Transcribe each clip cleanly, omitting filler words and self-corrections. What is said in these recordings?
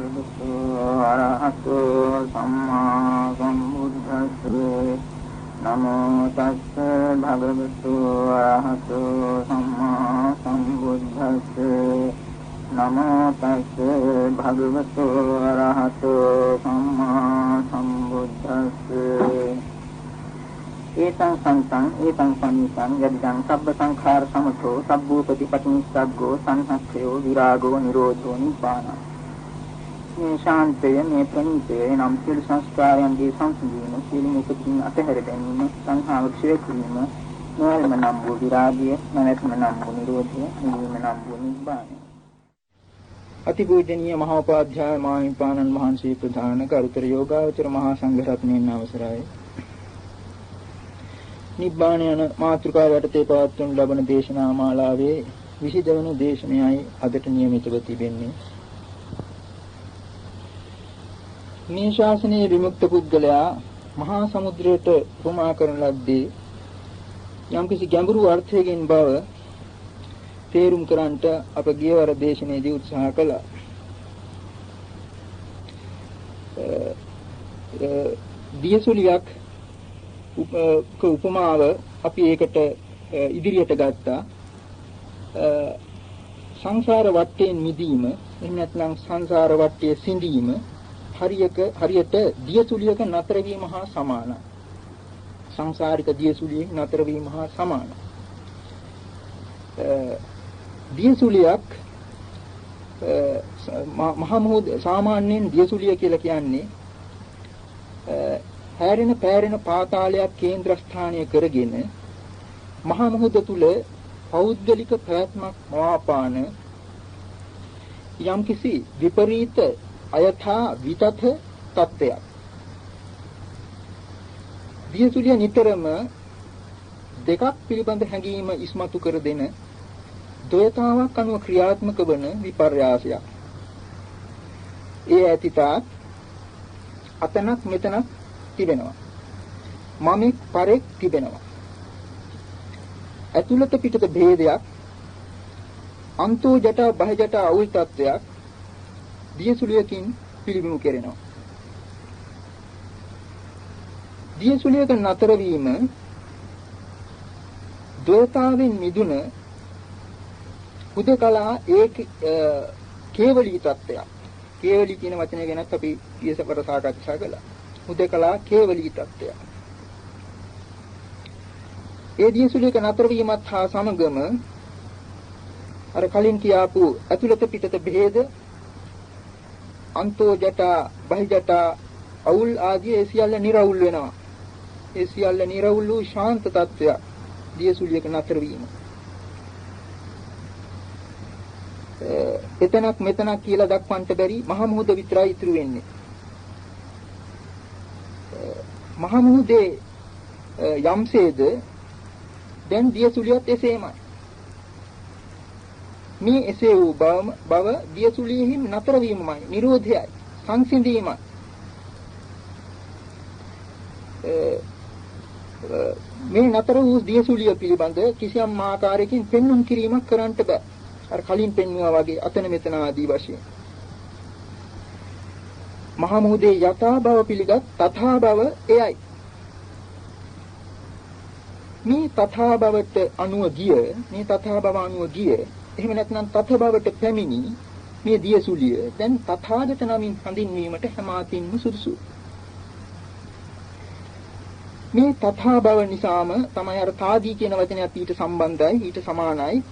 භගවතු අරහතෝ සම්මා සම්බුද්දස්ස. නමෝ තස්ස භගවතු අරහතෝ සම්මා සම්බුද්දස්ස. නමෝ තස්ස භගවතු අරහතෝ සම්මා සම්බුද්දස්ස. ඒතං සංතං ඒතං පනිතං යදිදං සබ්බ සංඛාර සමථෝ සබ්බූපතිපටිනිස්සග්ගෝ සංහක්ඛයෝ විරාගෝ නිරෝධෝ නිබ්බානං. මේ ශාන්තය, මේ ප්‍රණීතය නම් සියලු සංස්කාරයන්ගේ සංසිඳීම, සියලුම උපතින් අතහැර ගැනීම, සංහාව ක්ෂය කිරීම, නොයල්ම නම් වූ විරාගය, නොනැත්ම නම් වූ නිරෝධය, නිවීම නම් වූ නිබ්බානය. අතිපූජනීය මහෝපාධ්‍යාය මාහිමිපාණන් වහන්සේ ප්‍රධාන ගරුතර යෝගාවචර මහා සංඝරත්නයන් අවසරයි. නිබ්බාන යන මාතෘකාව යටතේ පවත්වනු ලබන දේශනා මාලාවේ 22 වන දේශනයයි අදට නියමිතව තිබෙන්නේ. මේ ශාසනයේ විමුක්ත පුද්ගලයා මහා සමුද්‍රයට උපමා කරන ලද්දේ යම්කිසි ගැඹුරු අර්ථයකින් බව තේරුම් කරන්නට අප ගියවර දේශනයේදී උත්සාහ කළා. දියසුලියක් උපමාව අපි ඒකට ඉදිරියට ගත්තා. සංසාර වටයෙන් මිදීම, එහෙම නැත්නම් සංසාර වටයේ සිඳීම හරියට දියසුලියක නතර වීම හා සමානයි. සංසාරික දියසුලියක නතර වීම හා සමානයි. දියසුලියක් මහා මුහුද, සාමාන්‍යයෙන් දියසුලිය කියලා කියන්නේ හැරෙන පෑරෙන පාතාලයක් කේන්ද්‍රස්ථානය කරගෙන මහා මුහුද තුල පෞද්ගලික පැවැත්මක් මවාපාන යම්කිසි විපරීත අයථා විතත තත්ත්වයක්. දියසුලිය නිතරම දෙකක් පිළිබඳ හැඟීම ඉස්මතු කර දෙන ද්වයතාවක් අනුව ක්‍රියාත්මක වන විපර්යාසයක්. ඒ ඇතිතාක් අතනක් මෙතනක් තිබෙනවා. මමෙක් පරෙක් තිබෙනවා. ඇතුළත පිටත භේදයක්, අන්තෝ ජටා බහ ජටා අවුල් තත්වයක් දියසුලියකින් පිළිබිඹු කෙරෙනවා. දියසුලියක නතර වීම ද්වයතාවෙන් මිදුන හුදකලා ඒක කේවලී තත්වයක්. කේවලී කියන වචනය ගැනත් අපි ඊයසපර සාකච්ඡා කළා. හුදකලා කේවලී තත්වයක්. ඒ දියසුලියක නතර වීමත් හා සමගම අර කලින් කියාපු ඇතුළත පිටත භේද, අන්තෝ ජටා බහි ජටා අවුල් ආදී ඒ සියල්ල නිරවුල් වෙනවා. ඒ සියල්ල නිරවුල් වූ ශාන්ත තත්වයක් දියසුලියක නතර වීම. එතනක් මෙතනක් කියලා දක්වන්නට බැරි මහ මුහුද විතරයි ඉතුරු වෙන්නේ. මහ මුහුදේ යම්සේද දැන් දියසුලියත් එසේමයි. මේ එසේ වූ බව දියසුලියෙහි නතර වීමමයි, නිරෝධයයි, සංසිඳීමයි. මේ නතර වූ දියසුලිය පිළිබඳ කිසියම් ආකාරයකින් පෙන්눔 කිරීමක් කරන්නට බෑ. අර කලින් පෙන්වුවා වගේ අතන මෙතන ආදී වශයෙන්. මහා මුහුදේ යථා බව පිළිගත් තථා බව එයයි. මේ තථා බවට අනුව ගිය, මේ තථා බව අනුව ගිය, එහෙම නැත්නම් තථ බවට පැමිණි මේ දියසුලිය දැන් තථාගත නමින් හඳින්වීමට හැම අතින්ම සුදුසු. මේ තථා බව නිසාම තමයි අර තාදී කියන වචනයත් ඊට සම්බන්ධයි, ඊට සමානයි.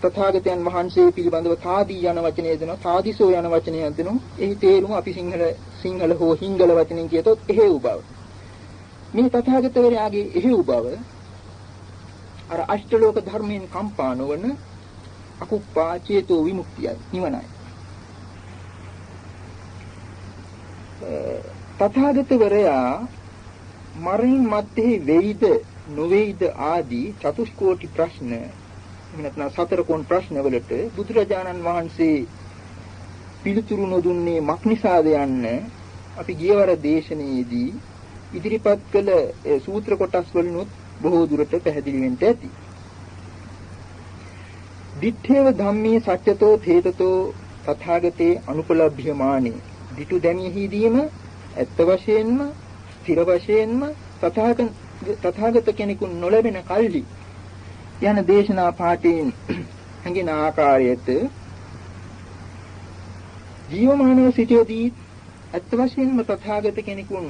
තථාගතයන් වහන්සේ පිළිබඳව තාදී යන වචනය දෙනවා, තාදිසෝ යන වචනය දෙනවා. එහි තේරුම අපි සිංහල හෝ හිංගල වචනෙන් කියතොත් එහෙව් බව. මේ තථාගතවරයාගේ එහෙව් බව අර අෂ්ටලෝක ධර්මයෙන් කම්පා නොවන අකුප්පා චේතෝ විමුක්තියයි, නිවනයි. තථාගතවරයා මරණින් මත්තේ වෙයිද නොවේයිද ආදී චතුෂ්කෝටි ප්‍රශ්න, එහෙම නැත්නම් සතර කෝණ ප්‍රශ්න වලට බුදුරජාණන් වහන්සේ පිළිතුරු නොදුන්නේ මක් නිසාද යන්න අපි ගියවර දේශනාවේදී ඉදිරිපත් කළ සූත්‍ර කොටස් වලිනුත් බොහෝ දුරට පැහැදිලි වෙන්න ඇති. දිත්තේව ධම්මේ සත්‍යතෝ තේතතෝ තථාගතේ අනුපලබ්ධ්‍යමානේ දිටු දැමීහිදීම ඇත්ත වශයෙන්ම ස්ථිර වශයෙන්ම තථාගත කෙනෙකු නොලැබෙන කල්හි යන දේශනා පාඨයෙන් හැඟෙන ආකාරයට ජීවමානව සිටියදී ඇත්ත වශයෙන්ම තථාගත කෙනෙකුන්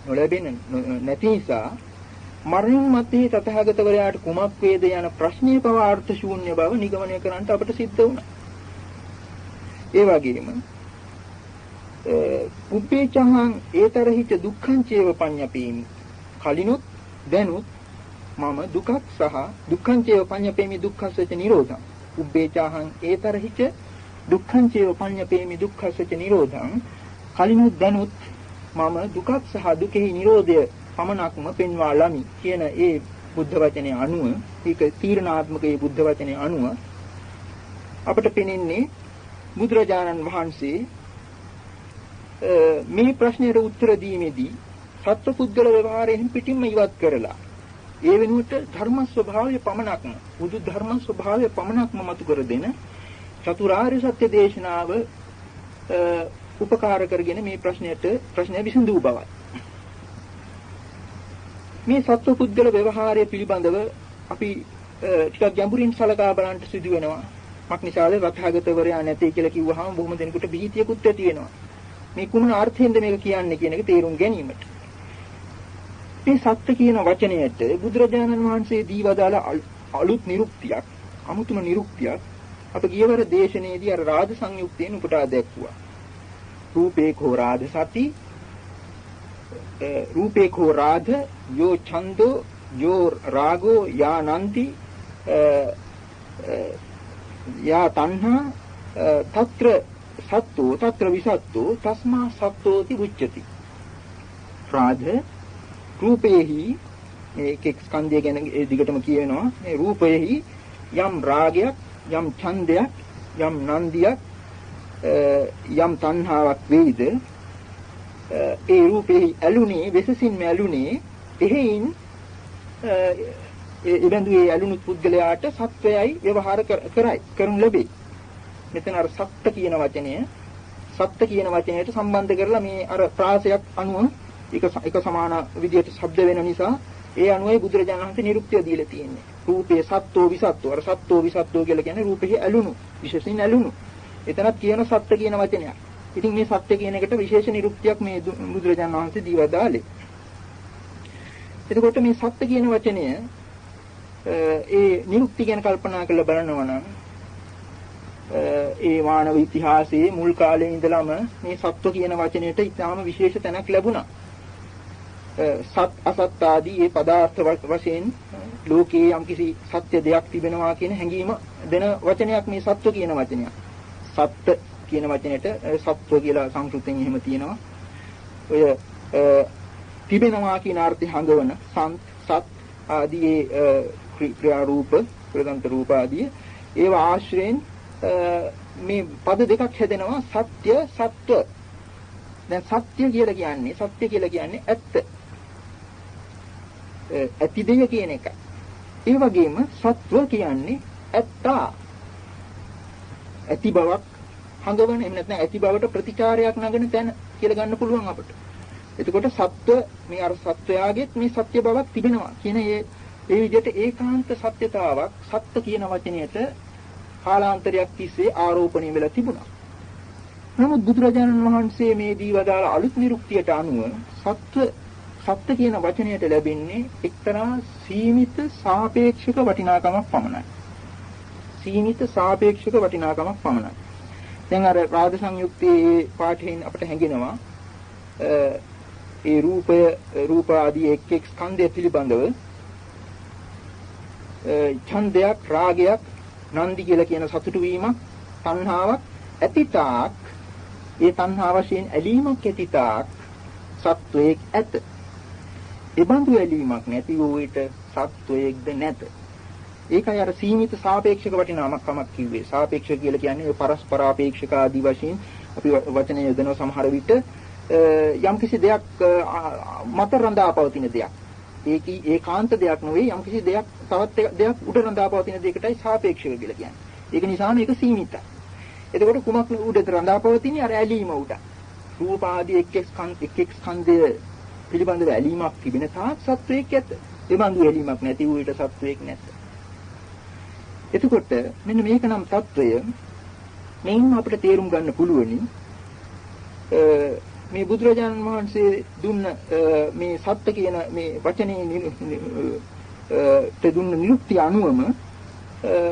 නොලැබෙන නැති නිසා මරණින් මත්තේ තථාගතවරයාට කුමක් වේද යන ප්‍රශ්නය පවා අර්ථ ශූන්‍ය බව නිගමනය කරන්නට අපට සිද්ධ වුණා. ඒ වගේම පුබ්බේචහං ඒතරහිච දුක්ඛං චේව පඤ්ඤපේමි, කලිනුත් දැනුත් මම දුකක් සහ දුක්ඛං චේව පඤ්ඤපේමි දුක්ඛස්සච නිරෝධං. පුබ්බේචහං ඒතරහිච දුක්ඛං චේව පඤ්ඤපේමි දුක්ඛස්සච නිරෝධං, කලිනුත් දැනුත් මම දුකක් සහ දුකෙහි නිරෝධය පමණක්ම පෙන්වා ලමි කියන ඒ බුද්ධ වචනය අනුව, ඒක තීරණාත්මක ඒ බුද්ධ වචනය අනුව අපට පෙනෙන්නේ බුදුරජාණන් වහන්සේ මේ ප්‍රශ්නයට උත්තර දීමේදී සත්පුද්ගල ව්‍යවහාරයෙන් පිටින්ම ඉවත් කරලා ඒ වෙනුවට ධර්ම ස්වභාවය පමණක්ම, බුදු ධර්ම ස්වභාවය පමණක්ම මතු කර දෙන චතුරාර්ය සත්‍ය දේශනාව උපකාර කරගෙන මේ ප්‍රශ්නය විසඳූ බවයි. මේ සත්පුද්ගල ව්‍යවහාරය පිළිබඳව අපි ටිකක් ගැඹුරින් සලකා බලන්න සිදු වෙනවා. මක් නිසාද තථාගතවරයා නැtei කියලා කිව්වහම බොහොම දෙනෙකුට භීතියකුත් ඇති වෙනවා. මේ කුමන අර්ථයෙන්ද මේක කියන්නේ කියන එක තේරුම් ගැනීමට. මේ සත්‍ය කියන වචනයට බුදුරජාණන් වහන්සේ දී වදාළ අලුත් නිරුක්තියක්, අමුතුම නිරුක්තියක් අප ගියවර දේශනයේදී අර රාජ සංයුක්තයෙන් උපුටා දැක්වුවා. රූපේ කෝ රාධ සති, රූපේ කෝ රාධ යෝ ඡන්தோ යෝ රාගෝ යා නන්ති යා තණ්හා තත්‍ර සත්තෝ තත්‍ර විසත්තෝ තස්මා සත්තෝති උච්චති. රාධ රූපේහි, මේ එක් එක් ස්කන්ධය ගැන ඒ දිගටම කියනවා. මේ රූපයෙහි යම් රාගයක්, යම් ඡන්දයක්, යම් නන්දියක්, යම් තණ්හාවක් වේද, ඒ රූපෙහි ඇලුනේ, වෙසසින්ම ඇලුනේ, එහෙයින් ඒ ඉබඳු ඒ ඇලුණු පුද්ගලයාට සත්වයයි ව්‍යවහාර කරයි, කරනු ලැබේ. මෙතන අර සත්ත්‍ය කියන වචනය, සත්ත්‍ය කියන වචනයට සම්බන්ධ කරලා මේ අර ප්‍රාසයක් අනුව එක සමාන විදියට ශබ්ද වෙන නිසා ඒ අනුවයි බුදුරජාණන් වහන්සේ නිරුක්තිය දීලා තියෙන්නේ. රූපේ සත්ත්වෝ විසත්ත්වෝ, අර සත්ත්වෝ විසත්ත්වෝ කියලා කියන්නේ රූපෙහි ඇලුණු, විශේෂයෙන් ඇලුණු. එතනත් කියන සත්ත්‍ය කියන වචනයක්. ඉතින් මේ සත්‍ය කියන එකට විශේෂ නිරුක්තියක් මේ බුදුරජාණන් වහන්සේ දී වදාළේ. එතකොට මේ සත්‍ය කියන වචනය ඒ නිරුක්ති ගැන කල්පනා කරලා බලනවා නම් ඒ මානව ඉතිහාසයේ මුල් කාලේ ඉඳලම මේ සත්ව කියන වචනයට ඉතාම විශේෂ තැනක් ලැබුණා. සත් අසත් ආදී ඒ පදාර්ථ වශයෙන් ලෝකයේ යම්කිසි සත්‍ය දෙයක් තිබෙනවා කියන හැඟීම දෙන වචනයක් මේ සත්ව කියන වචනයක්. සත්‍ය කියන වචනයට සත්ව කියලා සංස්කෘතෙන් එහෙම තියෙනවා. ඔය තිබෙනවා කියන අර්ථය හඟවන සන්ත් සත් ආදී ඒ ක්‍රියා රූප, ප්‍රදන්ත රූප ආදී ඒවා ආශ්‍රයෙන් මේ පද දෙකක් හැදෙනවා, සත්‍ය සත්ව. දැන් සත්‍ය කියලා කියන්නේ, සත්‍ය කියලා කියන්නේ ඇත්ත, ඇති දෙය කියන එක. ඒ වගේම සත්ව කියන්නේ ඇත්තා, ඇති බවක් හඟවන, එහෙම නැත්නම් ඇති බවට ප්‍රතිචාරයක් නගන තැන කියලා ගන්න පුළුවන් අපට. එතකොට සත්ව, මේ අර සත්වයාගෙත් මේ සත්‍ය බවක් තිබෙනවා කියන ඒ විදිහට ඒකාන්ත සත්‍යතාවක් සත්‍ය කියන වචනයට කාලාන්තරයක් තිස්සේ ආරෝපණය වෙලා තිබුණා. නමුත් බුදුරජාණන් වහන්සේ මේ දී වදාළ අලුත් නිරුක්තියට අනුව සත්‍ය කියන වචනයට ලැබෙන්නේ එක්තරා සීමිත සාපේක්ෂක වටිනාකමක් පමණයි. සීමිත සාපේක්ෂක වටිනාකමක් පමණයි. දැන් අර රාග සංයුක්තයේ පාඨයෙන් අපට හැඟෙනවා ඒ රූපය, රූප ආදී එක් එක් ස්කන්ධය පිළිබඳව ඡන්දයක්, රාගයක්, නන්දි කියලා කියන සතුටු වීමක්, තණ්හාවක් ඇතිතාක්, ඒ තණ්හා වශයෙන් ඇලීමක් ඇතිතාක් සත්වයක් ඇත. එබඳු ඇලීමක් නැති වූ විට සත්වයක්ද නැත. ඒකයි අර සීමිත සාපේක්ෂක වටිනාකමක් කිව්වේ. සාපේක්ෂක කියලා කියන්නේ ඔය පරස්පරාපේක්ෂක ආදී වශයෙන් අපි වචනය යොදනවා සමහර විට යම්කිසි දෙයක් මත රඳා පවතින දෙයක්. ඒකී ඒකාන්ත දෙයක් නෙවෙයි, යම්කිසි දෙයක් තවත් දෙයක් උඩ රඳා පවතින දෙයකටයි සාපේක්ෂක කියලා කියන්නේ. ඒක නිසා මේක සීමිතයි. එතකොට කුමක් උඩද රඳා පවතින්නේ? අර ඇලීම උඩ. රූප ආදී එක් එක් ස්කන්ධය පිළිබඳව ඇලීමක් තිබෙන තාක් සත්වයක් ඇත. ඒ බඳු ඇලීමක් නැති වූ විට සත්වයක් නැත. එතකොට මෙන්න මේක නම් තත්වය. මේන් අපිට තේරුම් ගන්න පුළුවනි මේ බුදුරජාණන් වහන්සේ දුන්න මේ සත්‍ය කියන මේ වචනේ දුන්න නිරුක්තිය අනුවම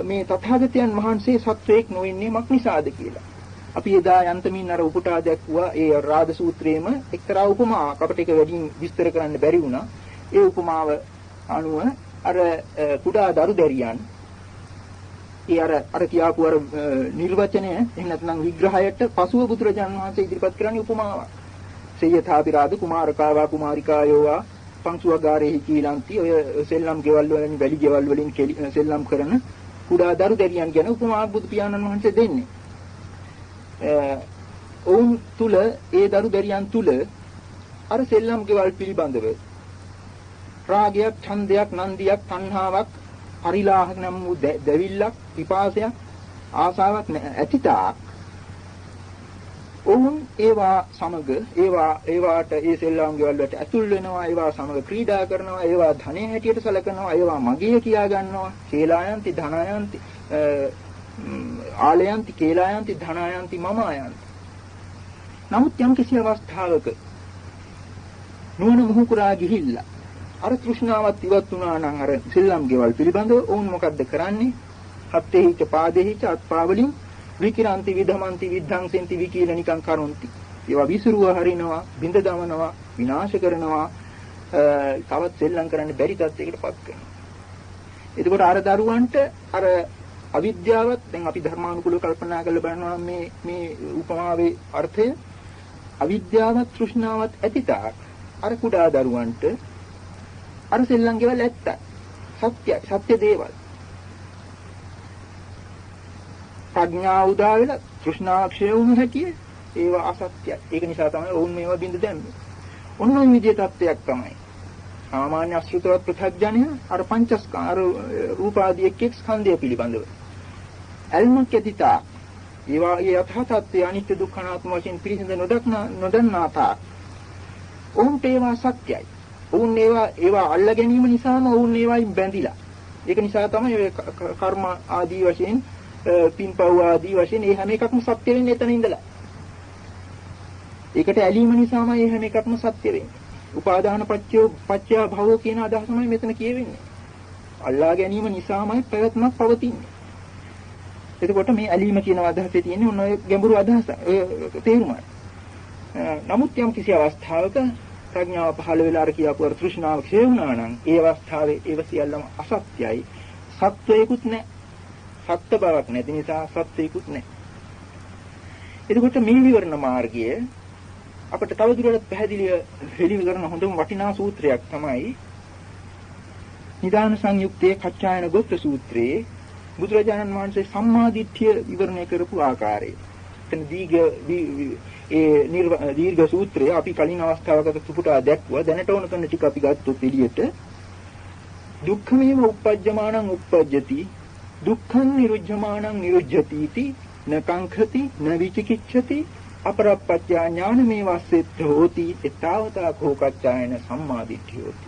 මේ තථාගතයන් වහන්සේ සත්වයක් නොවෙන්නේ මක් නිසාද කියලා. අපි එදා යන්තමින් අර උපුටා දැක්වුවා ඒ රාද සූත්‍රයේම එක්තරා උපමාවක්. අපිට ඒක වැඩියෙන් විස්තර කරන්න බැරි වුණා. ඒ උපමාව අනුව අර කුඩා දරු දැරියන් ඒ අර අර කියාපු අර නිර්වචනය එහෙම නැත්නම් විග්‍රහයට පසුව බුදුරජාණන් වහන්සේ ඉදිරිපත් කරන්නේ උපමාවක්. සේයථාපි රාද කුමාරකාවා කුමාරිකායෝවා පංසුවගාරේහි කීලන්ති. ඔය සෙල්ලම් ගෙවල් වලින් වැලි ගෙවල් වලින් සෙල්ලම් කරන කුඩා දරු දැරියන් ගැන උපමාවක් බුදු පියාණන් වහන්සේ දෙන්නේ. ඔවුන් තුල ඒ දරු දැරියන් තුල අර සෙල්ලම් ගෙවල් පිළිබඳව රාගයක්, ඡන්දයක්, නන්දියක්, තණ්හාවක්, පරිලාහ නම් වූ දැවිල්ලක්, පිපාසයක්, ආසාවක් ඇතිතාක් ඔවුන් ඒවා සමග ඒවාට ඒ සෙල්ලම් ගෙවල් වලට ඇතුල් වෙනවා, ඒවා සමග ක්‍රීඩා කරනවා, ඒවා ධනෙ හැටියට සැලකනවා, ඒවා මගේ කියා ගන්නවා. කේලායන්ති ධනායන්ති ආලයන්ති කේලායන්ති ධනායන්ති මම ආයන්ති. නමුත් යම් කිසි අවස්ථාවක නුවණ මුහු කරා ගිහිල්ලා අර තෘෂ්ණාවත් ඉවත් වුණා නම් අර සෙල්ලම් ගෙවල් පිළිබඳව ඔවුන් මොකද්ද කරන්නේ? හත්තේහිච පාදේහිච අත්පා වලින් විකිරන්ති විධමන්ති විද්ධංසෙන්ති විකීලනිකං කරොන්ති. ඒවා විසිරුව හරිනවා, බිඳ දමනවා, විනාශ කරනවා, තවත් සෙල්ලම් කරන්න බැරි තත්යකට පත් කරනවා. එතකොට අර දරුවන්ට අර අවිද්‍යාවත් දැන් අපි ධර්මානුකූලව කල්පනා කරලා බලනවා නම් මේ මේ උපමාවේ අර්ථය අවිද්‍යාවත් තෘෂ්ණාවත් ඇතිතාක් අර කුඩා දරුවන්ට අර සෙල්ලම් ගෙවල් ඇත්තයි. සත්‍යයි, සත්‍ය දේවල්. ප්‍රඥාව උදා වෙලා තෘෂ්ණාව ක්ෂය වුණු හැටිය ඒවා අසත්‍යයි. ඒක නිසා තමයි ඔවුන් මේවා බින්ද දැම්මේ. ඔන්න ඔය විදිහේ තත්ත්වයක් තමයි. සාමාන්‍ය අශ්‍රිතවත් පෘථග්ජනය අර පංචස්කන්ධ අර රූප ආදී එක් එක් ස්කන්ධය පිළිබඳව ඇල්මක් ඇතිතා ඒවා ඒ යථා තත්ත්වය අනිත්‍ය දුක්ඛ අනාත්ම වශයෙන් පිරිසිඳ නොදන්නා තාක් ඔවුන්ට ඒවා සත්‍යයි. ඔවුන් ඒවා අල්ල ගැනීම නිසාම ඔවුන් ඒවායින් බැඳිලා. ඒක නිසා තමයි ඔය කර්ම ආදී වශයෙන් පින්පව් ආදී වශයෙන් ඒ හැම එකක්ම සත්‍ය වෙන්නේ එතන ඉඳලා. ඒකට ඇලීම නිසාමයි ඒ හැම එකක්ම සත්‍ය වෙන්නේ. උපාදාන පත්‍ය භවෝ කියන අදහසමයි මෙතන කියවෙන්නේ. අල්ලා ගැනීම නිසාමයි පැවැත්මක් පවතින්නේ. එතකොට මේ ඇලීම කියන අදහසේ තියෙන්නේ ඔන්න ඔය ගැඹුරු අදහස, ඔය තේරුමයි. නමුත් යම් කිසි අවස්ථාවක ප්‍රඥාව පහළ වෙලා අර කියපු අර තෘෂ්ණාව ක්ෂය වුණා නම් ඒ අවස්ථාවේ ඒව සියල්ලම අසත්‍යයි. සත්වයකුත් නැහැ. සත්‍ය බවක් නැති නිසා සත්‍යයකුත් නැහැ. එතකොට මේ විවරණ මාර්ගය අපිට තවදුරටත් පැහැදිලිව හෙළි කරන හොඳම වටිනා සූත්‍රයක් තමයි නිදාන සංයුක්තයේ කච්චායන ගෝත්‍ර සූත්‍රයේ බුදුරජාණන් වහන්සේ සම්මා දිට්ඨිය විවරණය කරපු ආකාරය. එතන දීර්ඝ සූත්‍රය අපි කලින් අවස්ථාවකට සුපුටා දැක්වුවා. දැනට ඕන කරන ටික අපි ගත්තොත් එළියට දුක්ඛමේව උප්පජ්ජමානං උප්පජ්ජති දුක්ඛං නිරුද්ධමානං නිරුද්ධති इति න කංඛති න විචිකිච්ඡති අපරප්පච්චා ඥානමේ වස්සෙත්ථ හෝති එතාවතා කෝකච්ඡායන සම්මාදිට්ඨිය හෝති.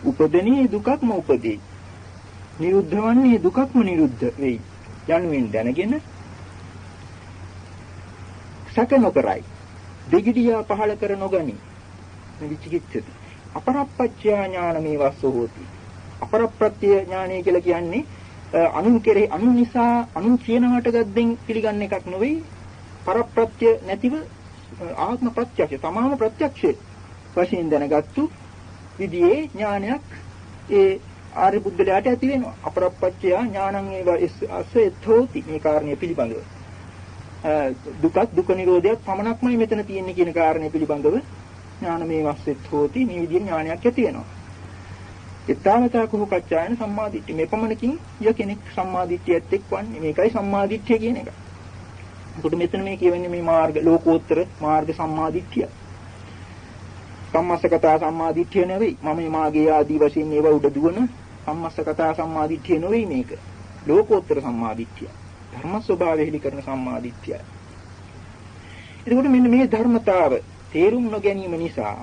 උපදෙනී දුකක්ම උපදේ, නිරුද්ධ වන්නේ දුකක්ම නිරුද්ධ වෙයි යනුවෙන් දැනගෙන සැක නොකරයි, දෙගිඩියා පහළ කර නොගනි, විචිකිච්ඡති. අපරප්පච්චා ඥානමේ වස්ස හෝති. අපරප්‍රත්‍ය ඥානය කියලා කියන්නේ අනුන් කෙරෙහි අනුන් නිසා අනුන් කියනවට ගද්දෙන් පිළිගන්න එකක් නෙවෙයි. පරප්‍රත්‍ය නැතිව ආත්ම ප්‍රත්‍යක්ෂ, තමාම ප්‍රත්‍යක්ෂ වශයෙන් දැනගත්තු විදිහේ ඥානයක් ඒ ආර්ය බුද්ධලයාට ඇති වෙනවා. අපරප්පච්චය ඥානං ඒව අසෙත්ථෝති. මේ කාරණය පිළිබඳව දුකත් දුක නිරෝධයත් පමණක්මයි මෙතන තියෙන්නේ කියන කාරණය පිළිබඳව ඥානමේ වස්සෙත්ථෝති. මේ විදිහේ ඥානයක් ඇති වෙනවා. එතාවතා කෝකච්ඡායන සම්මාදිට්ඨිය. මේ පමණකින් ය කෙනෙක් සම්මාදිට්ඨියත් එක් වන්නේ. මේකයි සම්මාදිට්ඨිය කියන එක. එතකොට මෙතන මේ කියවෙන්නේ මේ මාර්ග ලෝකෝත්තර මාර්ග සම්මාදිට්ඨිය. සම්මස්සකතා සම්මාදිට්ඨිය නෙවෙයි. මම මාගේ ආදී වශයෙන් ඒවා උඩ දුවන සම්මස්සකතා සම්මාදිට්ඨිය නෙවෙයි මේක. ලෝකෝත්තර සම්මාදිට්ඨිය. ධර්ම ස්වභාවය හෙළි කරන සම්මාදිට්ඨියයි. එතකොට මෙන්න මේ ධර්මතාව තේරුම් නොගැනීම නිසා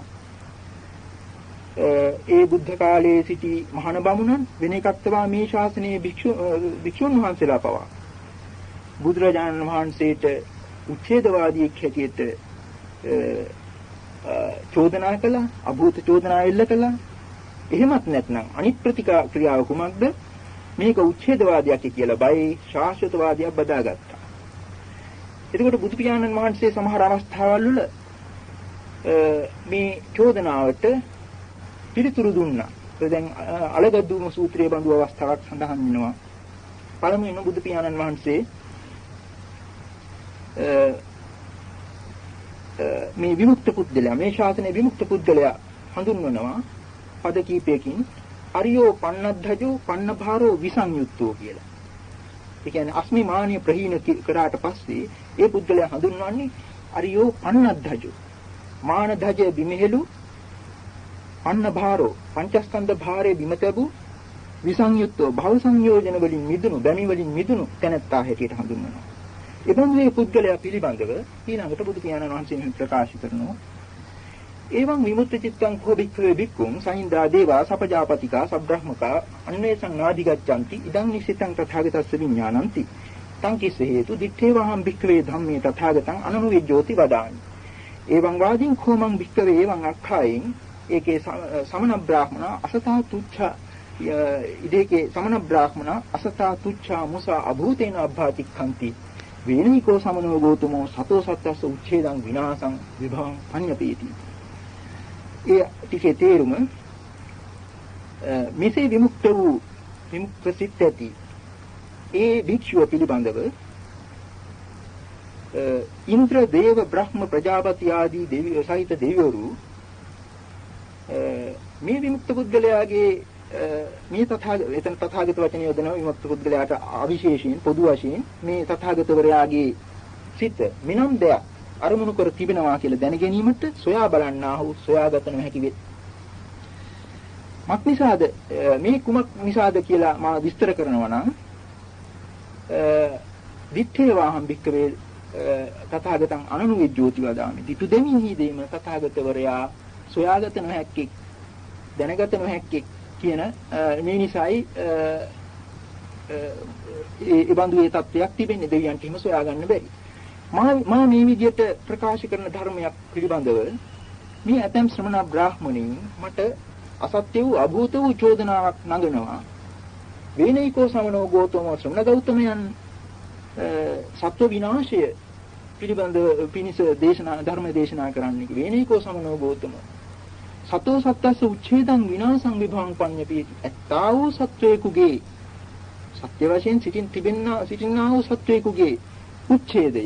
ඒ බුද්ධ කාලයේ සිටි මහාන බමුණන් වෙන එකක් තවා මේ ශාසනයේ භික්ෂුන් වහන්සේලා පවා බුදුරජාණන් වහන්සේට උච්ඡේදවාදියෙක් හැටියට චෝදනා කළා, අභූත චෝදනා එල්ල කළා. එහෙමත් නැත්නම් අනිත් ප්‍රතික්‍රියාව කුමක්ද? මේක උච්ඡේදවාදයක් කියලා බයි ශාශ්වතවාදියක් බදාගත්තා. එතකොට බුදු පියාණන් වහන්සේ සමහර අවස්ථාවල් වල මේ චෝදනාවට පිළිතුරු දුන්නා. ඒ දැන් අලගද්දුම සූත්‍රයේ බඳු අවස්ථාවක් සඳහන් වෙනවා. පළමුවෙන්ම බුදු පියාණන් වහන්සේ මේ විමුක්ත පුද්ගලයා, මේ ශාසනයේ විමුක්ත පුද්ගලයා හඳුන්වනවා පද කීපයකින් අරියෝ පන්නද්ධජෝ පන්නභාරෝ විසංයුත්තෝ කියලා. ඒ කියන්නේ අස්මිමානිය ප්‍රහීන කරාට පස්සේ ඒ පුද්ගලයා හඳුන්වන්නේ අරියෝ පන්නද්ධජෝ, මානධජ බිමෙහෙළු, පන්නභාරෝ පංචස්කන්ධ භාරයේ බිම තැබූ, විසංයුත්තෝ භව සංයෝජන වලින් මිදුණු, බැමි වලින් මිදුණු තැනැත්තා හැටියට හඳුන්වනවා. එබඳු මේ පුද්ගලයා පිළිබඳව ඊළඟට බුදු පියාණන් වහන්සේ මෙහි ප්‍රකාශ කරනවා. එවං විමුක්ත චිත්තං කෝ භික්ඛවේ භික්ඛුං සහින්දා දේවා සපජාපතිකා සබ්‍රහ්මකා අන්වේසං නාදිගච්ඡanti ඉදං නිසිතං තථාගතස්ස විඥානಂತಿ තං කිස්ස හේතු දිත්තේවහං භික්ඛවේ ධම්මේ තථාගතං අනනුවිජ්ජෝති වදාමි. එවං වාදීන් කෝමං භික්ඛවේ එවං අක්ඛායින් ඒකේ සමන බ්‍රාහ්මණ අසතා තුච්ඡා ඉදේකේ සමන බ්‍රාහ්මණ අසතා තුච්ඡා මුසා අභූතේන අබ්භාතික්ඛන්ති වේනිකෝ සමනෝ ගෝතමෝ සතෝ සත්තස්ස උච්ඡේදං විනාසං විභවං පඤ්ඤපේති. ඒ ටිකේ තේරුම මෙසේ විමුක්ත වූ විමුක්ත සිත් ඇති ඒ භික්ෂුව පිළිබඳව ඉන්ද්‍ර දේව බ්‍රහ්ම ප්‍රජාපති ආදී දෙවියෝ සහිත දෙවිවරු මේ විමුක්ත පුද්ගලයාගේ මේ තථාගත, එතන තථාගත වචනය යොදනවා විමුක්ත පුද්ගලයාට අවිශේෂයෙන් පොදු වශයෙන් මේ තථාගතවරයාගේ සිත මිනම් දෙයක් අරමුණු කර තිබෙනවා කියලා දැන ගැනීමට සොයා බලන්නා වූ සොයාගත නොහැකි වේ. මක් නිසාද මේ කුමක් නිසාද කියලා මා විස්තර කරනවා නම් දිත්තේ වාහම් භික්කවේ තථාගතං අනනුවිජ්ජෝති වදාමි. දිටු දෙමින්හි දෙීම තථාගතවරයා සොයාගත නොහැක්කේ, දැනගත නොහැක්කේ කියන මේ නිසායි ඒ බඳු ඒ තත්වයක් තිබෙන්නේ. දෙවියන්ට එහෙම සොයාගන්න බැරි. මා මේ විදිහට ප්‍රකාශ කරන ධර්මයක් පිළිබඳව මේ ඇතැම් ශ්‍රමණ බ්‍රාහ්මණයින් මට අසත්‍ය වූ අභූත වූ චෝදනාවක් නඟනවා. වේනයිකෝ සමනෝ ගෝතමෝ ශ්‍රමණ ගෞතමයන් සත්ව විනාශය පිළිබඳව පිණිස දේශනා ධර්ම දේශනා කරන්නේ. වේනයිකෝ සමනෝ ගෝතමෝ සතෝ සත්තස්ස උච්ඡේදං විනාශං විභවං පඤ්ඤපේති. ඇත්තා වූ සත්වයෙකුගේ සත්‍ය වශයෙන් සිටින්නා වූ සත්වයෙකුගේ උච්ඡේදය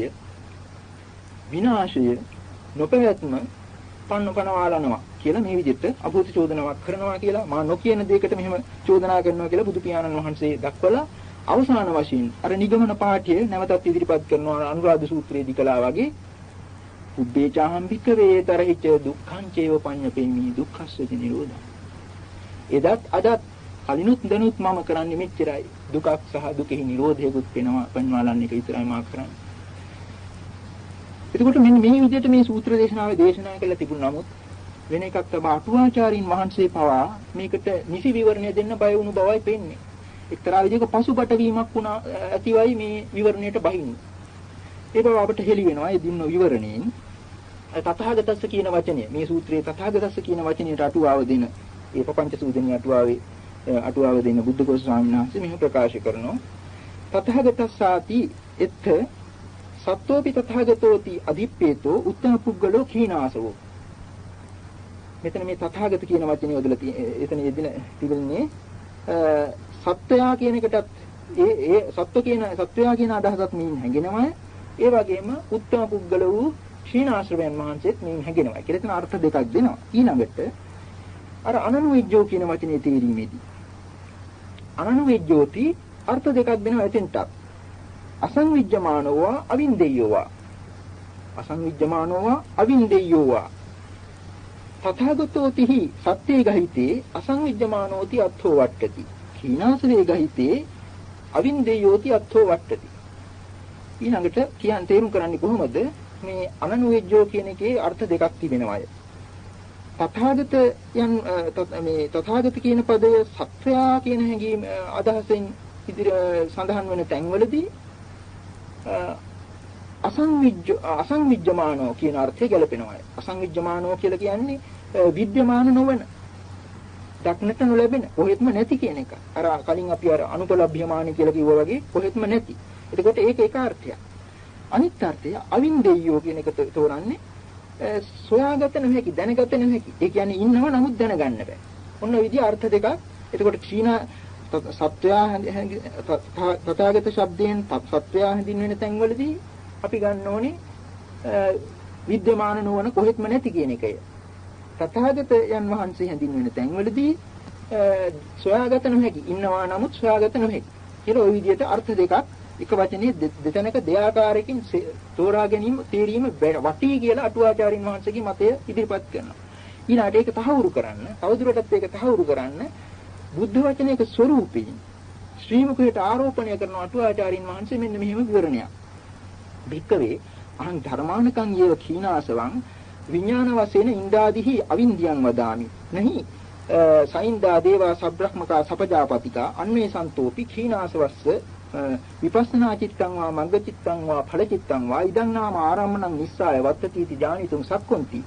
විනාශය නොපැවැත්ම පන්නපනවාලනවා කියලා මේ විදිහට අභූත චෝදනාවක් කරනවා කියලා මා නොකියන දෙයකට මෙහෙම චෝදනා කරනවා කියලා බුදු පියාණන් වහන්සේ දක්වලා අවසාන වශයෙන් අර නිගමන පාඨය නැවතත් ඉදිරිපත් කරනවා අනුරාධ සූත්‍රයේදී කළා වගේ. උබ්බේචාහං භික්ඛවේ තරහිච දුක්ඛං චේව පඤ්ඤපේමි දුක්ඛස්ස ච නිරෝධං. එදත් අදත් කලිනුත් දැනුත් මම කරන්නේ මෙච්චරයි. දුකක් සහ දුකෙහි නිරෝධයකුත් වෙනවා පඤ්ඤාලන්න එක විතරයි මා කරන්නේ. එතකොට මෙන්න මේ විදිහට මේ සූත්‍ර දේශනාවේ දේශනා කළා තිබුණ නමුත් වෙන එකක් තමයි අටුවාචාරින් වහන්සේ පවා මේකට නිසි විවරණය දෙන්න බය වුණු බවයි පෙන්නේ. එක්තරා විදිහක පසුබට වීමක් වුණා ඇතිවයි මේ විවරණයට බහින්නේ. ඒ බව අපට හෙළි වෙනවා ඒ දුන්න විවරණයෙන්. තථාගතස්ස කියන වචනය මේ සූත්‍රයේ තථාගතස්ස කියන වචනයට අටුවාව දෙන ඒ පపంచ සූදෙනී අටුවාවේ අටුවාව දෙන බුද්ධඝෝෂ ස්වාමීන් වහන්සේ මෙහෙම ප්‍රකාශ කරනවා. තථාගතස්සාති එත්ථ සත්වෝපි තථාගතෝති අධිප්පේතෝ උත්තම පුද්ගලෝ කීනාසවෝ. මෙතන මේ තථාගත කියන වචනේ යොදලා එතන යෙදෙන තිබෙන්නේ සත්වයා කියන එකටත් ඒ ඒ සත්ව කියන සත්වයා කියන අදහසත් මේන් හැඟෙනවා. ඒ වගේම උත්තම පුද්ගල වූ ක්ෂීණාශ්‍රවයන් වහන්සේත් මේන් හැඟෙනවා කියලා එතන අර්ථ දෙකක් දෙනවා. ඊළඟට අර අනනුවිජ්ජෝ කියන වචනේ තේරීමේදී අනනුවිජ්ජෝති අර්ථ දෙකක් දෙනවා එතෙන්ටත්. අසංවිජ්ජමානෝවා අවින්දෙය්‍යෝවා. අසංවිජ්ජමානෝවා අවින්දෙය්‍යෝවා. තථාගතෝතිහි සත්‍යේ ගහිතේ අසංවිජ්ජමානෝති අත්ථෝ වට්ටති. කීනාසවේ ගහිතේ අවින්දෙය්‍යෝති අත්ථෝ වට්ටති. ඊළඟට කියන් තේරුම් කරන්නේ කොහොමද මේ අනනුවෙජ්ජෝ කියන එකේ අර්ථ දෙකක් තිබෙනවාය. තථාගත යන් මේ තථාගත කියන පදය සත්වයා කියන හැඟීම අදහසෙන් ඉදිරි සඳහන් වෙන තැන්වලදී අසංවිජ්ජමානෝ කියන අර්ථය ගැලපෙනවා. අසංවිජ්ජමානෝ කියලා කියන්නේ විද්‍යමාන නොවන, දක්නට නොලැබෙන, කොහෙත්ම නැති කියන එක. අර කලින් අපි අර අනුපලබ්ධ්‍යමාන කියලා කිව්වා වගේ කොහෙත්ම නැති. එතකොට ඒක එක අර්ථයක්. අනිත් අර්ථය අවින්දෙය්‍යෝ කියන එක තෝරන්නේ සොයාගත නොහැකි, දැනගත නොහැකි. ඒ කියන්නේ ඉන්නව නමුත් දැනගන්න බෑ. ඔන්න ඔය විදිහ අර්ථ දෙකක්. එතකොට ක්ෂීණ සත්වයා තථාගත ශබ්දයෙන් සත්වයා හැඳින්වෙන තැන්වලදී අපි ගන්න ඕනේ විද්‍යමාන නොවන, කොහෙත්ම නැති කියන එකය. තථාගත යන් වහන්සේ හැඳින්වෙන තැන්වලදී සොයාගත නොහැකි, ඉන්නවා නමුත් සොයාගත නොහැකි කියලා ওই විදිහට අර්ථ දෙකක් එක වචනේ දෙතැනක දෙආකාරයකින් තෝරා ගැනීම තේරීම වටී කියලා අටුවාචාරින් වහන්සේගේ මතය ඉදිරිපත් කරනවා. ඊළාට ඒක තහවුරු කරන්න, තවදුරටත් ඒක තහවුරු කරන්න බුද්ධ වචනයක ස්වරූපයෙන් ශ්‍රී මුඛයට ආරෝපණය කරන අටුවාචාරින් වහන්සේ මෙන්න මෙහෙම විවරණයක්. භික්කවේ අහං ධර්මානකං යේව කීනාසවං විඥාන වශයෙන් ඉන්දාදිහි අවින්දියං වදාමි. නහි සයින්දා දේවා සබ්‍රහ්මකා සපජාපතිකා අන්වේ සන්තෝපි කීනාසවස්ස විපස්සනා චිත්තං වා මග්ග චිත්තං වා ඵල චිත්තං වා ඉදං නාම ආරම්මණං නිස්සාය වත්තතිති ඥානිතුං සක්කොන්ති.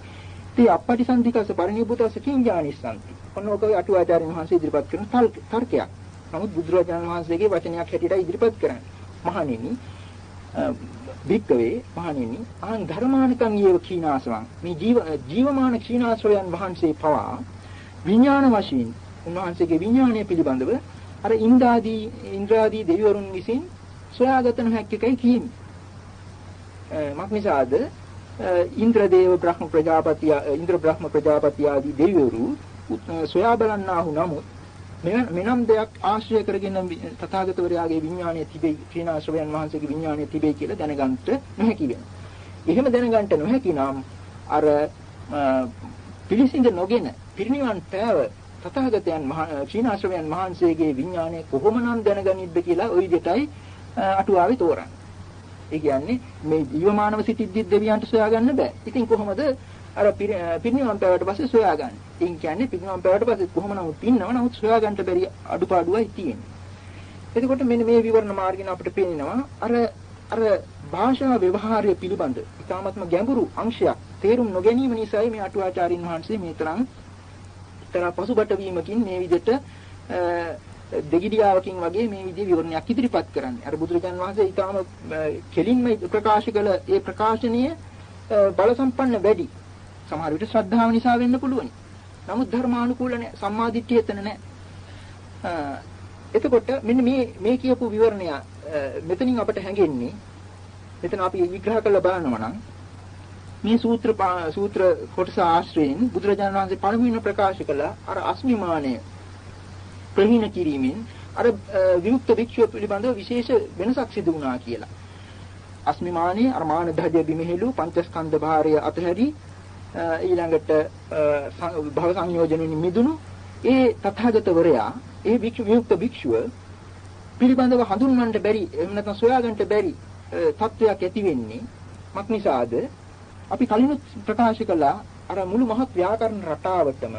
තේ අප්පටිසන්ධිකස පරිනිබ්බුතස කිං ඥානිස්සanti. ඔන්න ඔක අටුවාචාර්යන් වහන්සේ ඉදිරිපත් කරන තර්කයක්. නමුත් බුදුරජාණන් වහන්සේගේ වචනයක් හැටියට ඉදිරිපත් කරන්නේ. මහණෙනි, භික්කවේ මහණෙනි, අහං ධර්මානකං යේව කීනාසවං, මේ ජීවමාන කීනාසවයන් වහන්සේ පවා විඥාන වශයෙන් උන්වහන්සේගේ විඥානය පිළිබඳව අර ඉන්ද්‍රාදී දෙවිවරුන් විසින් සොයාගත නොහැකි එකයි කියමි. මක් නිසාද ඉන්ද්‍ර දේව බ්‍රහ්ම ප්‍රජාපති, ඉන්ද්‍ර බ්‍රහ්ම ප්‍රජාපති ආදී දෙවිවරු සොයා බලන්නාහු නමුත් මෙනම් දෙයක් ආශ්‍රය කරගෙන තථාගතවරයාගේ විඥානය තිබේ, ක්ෂීණාශ්‍රවයන් වහන්සේගේ විඥානය තිබේ කියලා දැනගන්නට නොහැකි වෙනවා. එහෙම දැනගන්නට නොහැකි නම් අර පිළිසිඳ නොගෙන පිරිනිවන් පෑව තථාගතයන් ක්ෂීණාශ්‍රවයන් වහන්සේගේ විඥානය කොහොමනම් දැනගනිද්ද කියලා ওই විදිහටයි අටුවාවේ තෝරන්නේ. ඒ කියන්නේ මේ ජීවමානව සිටිද්දි දෙවියන්ට සොයාගන්න බෑ. ඉතින් කොහොමද අර පිරිනිවන් පෑවට පස්සේ සොයාගන්නේ? ඉතින් කියන්නේ පිරිනිවන් පෑවට පස්සේ කොහොම නමුත් ඉන්නව, නමුත් සොයාගන්න බැරි අඩුපාඩුවයි තියෙන්නේ. එතකොට මෙන්න මේ විවරණ මාර්ගයෙන් අපිට පේනවා අර අර භාෂා ව්‍යවහාරය පිළිබඳ ඉතාමත්ම ගැඹුරු අංශයක් තේරුම් නොගැනීම නිසායි මේ අටුවාචාරින් වහන්සේ මේ තරම් එක්තරා පසුබට වීමකින් මේ විදිහට දෙගිඩියාවකින් වගේ මේ විදිහේ විවරණයක් ඉදිරිපත් කරන්නේ. අර බුදුරජාණන් වහන්සේ ඊටාම කෙලින්ම ප්‍රකාශ කළ ඒ ප්‍රකාශනීය බල සම්පන්න වැඩි. සමහර විට ශ්‍රද්ධාව නිසා වෙන්න පුළුවනි. නමුත් ධර්මානුකූල නෑ, සම්මාදිට්ඨිය එතන නෑ. එතකොට මෙන්න මේ මේ කියපු විවරණය මෙතනින් අපට හැඟෙන්නේ, මෙතන අපි විග්‍රහ කරලා බලනවා නම් මේ සූත්‍ර කොටස ආශ්‍රයෙන් බුදුරජාණන් වහන්සේ පළමුවෙන්ම ප්‍රකාශ කළ අර අස්මිමානය ප්‍රහීන කිරීමෙන් අර විමුක්ත භික්ෂුව පිළිබඳව විශේෂ වෙනසක් සිදු වුණා කියලා. අස්මිමානයේ අර මාන ධජ බිමෙහෙළු පංචස්කන්ධ භාරය අතහැරි ඊළඟට භව සංයෝජන මිදුණු ඒ තථාගතවරයා ඒ භික්ෂු විමුක්ත භික්ෂුව පිළිබඳව හඳුන්වන්නට බැරි, එහෙම නැත්නම් සොයාගන්නට බැරි තත්වයක් ඇති වෙන්නේ මක් නිසාද? අපි කලිනුත් ප්‍රකාශ කළා අර මුළු මහත් ව්‍යාකරණ රටාවටම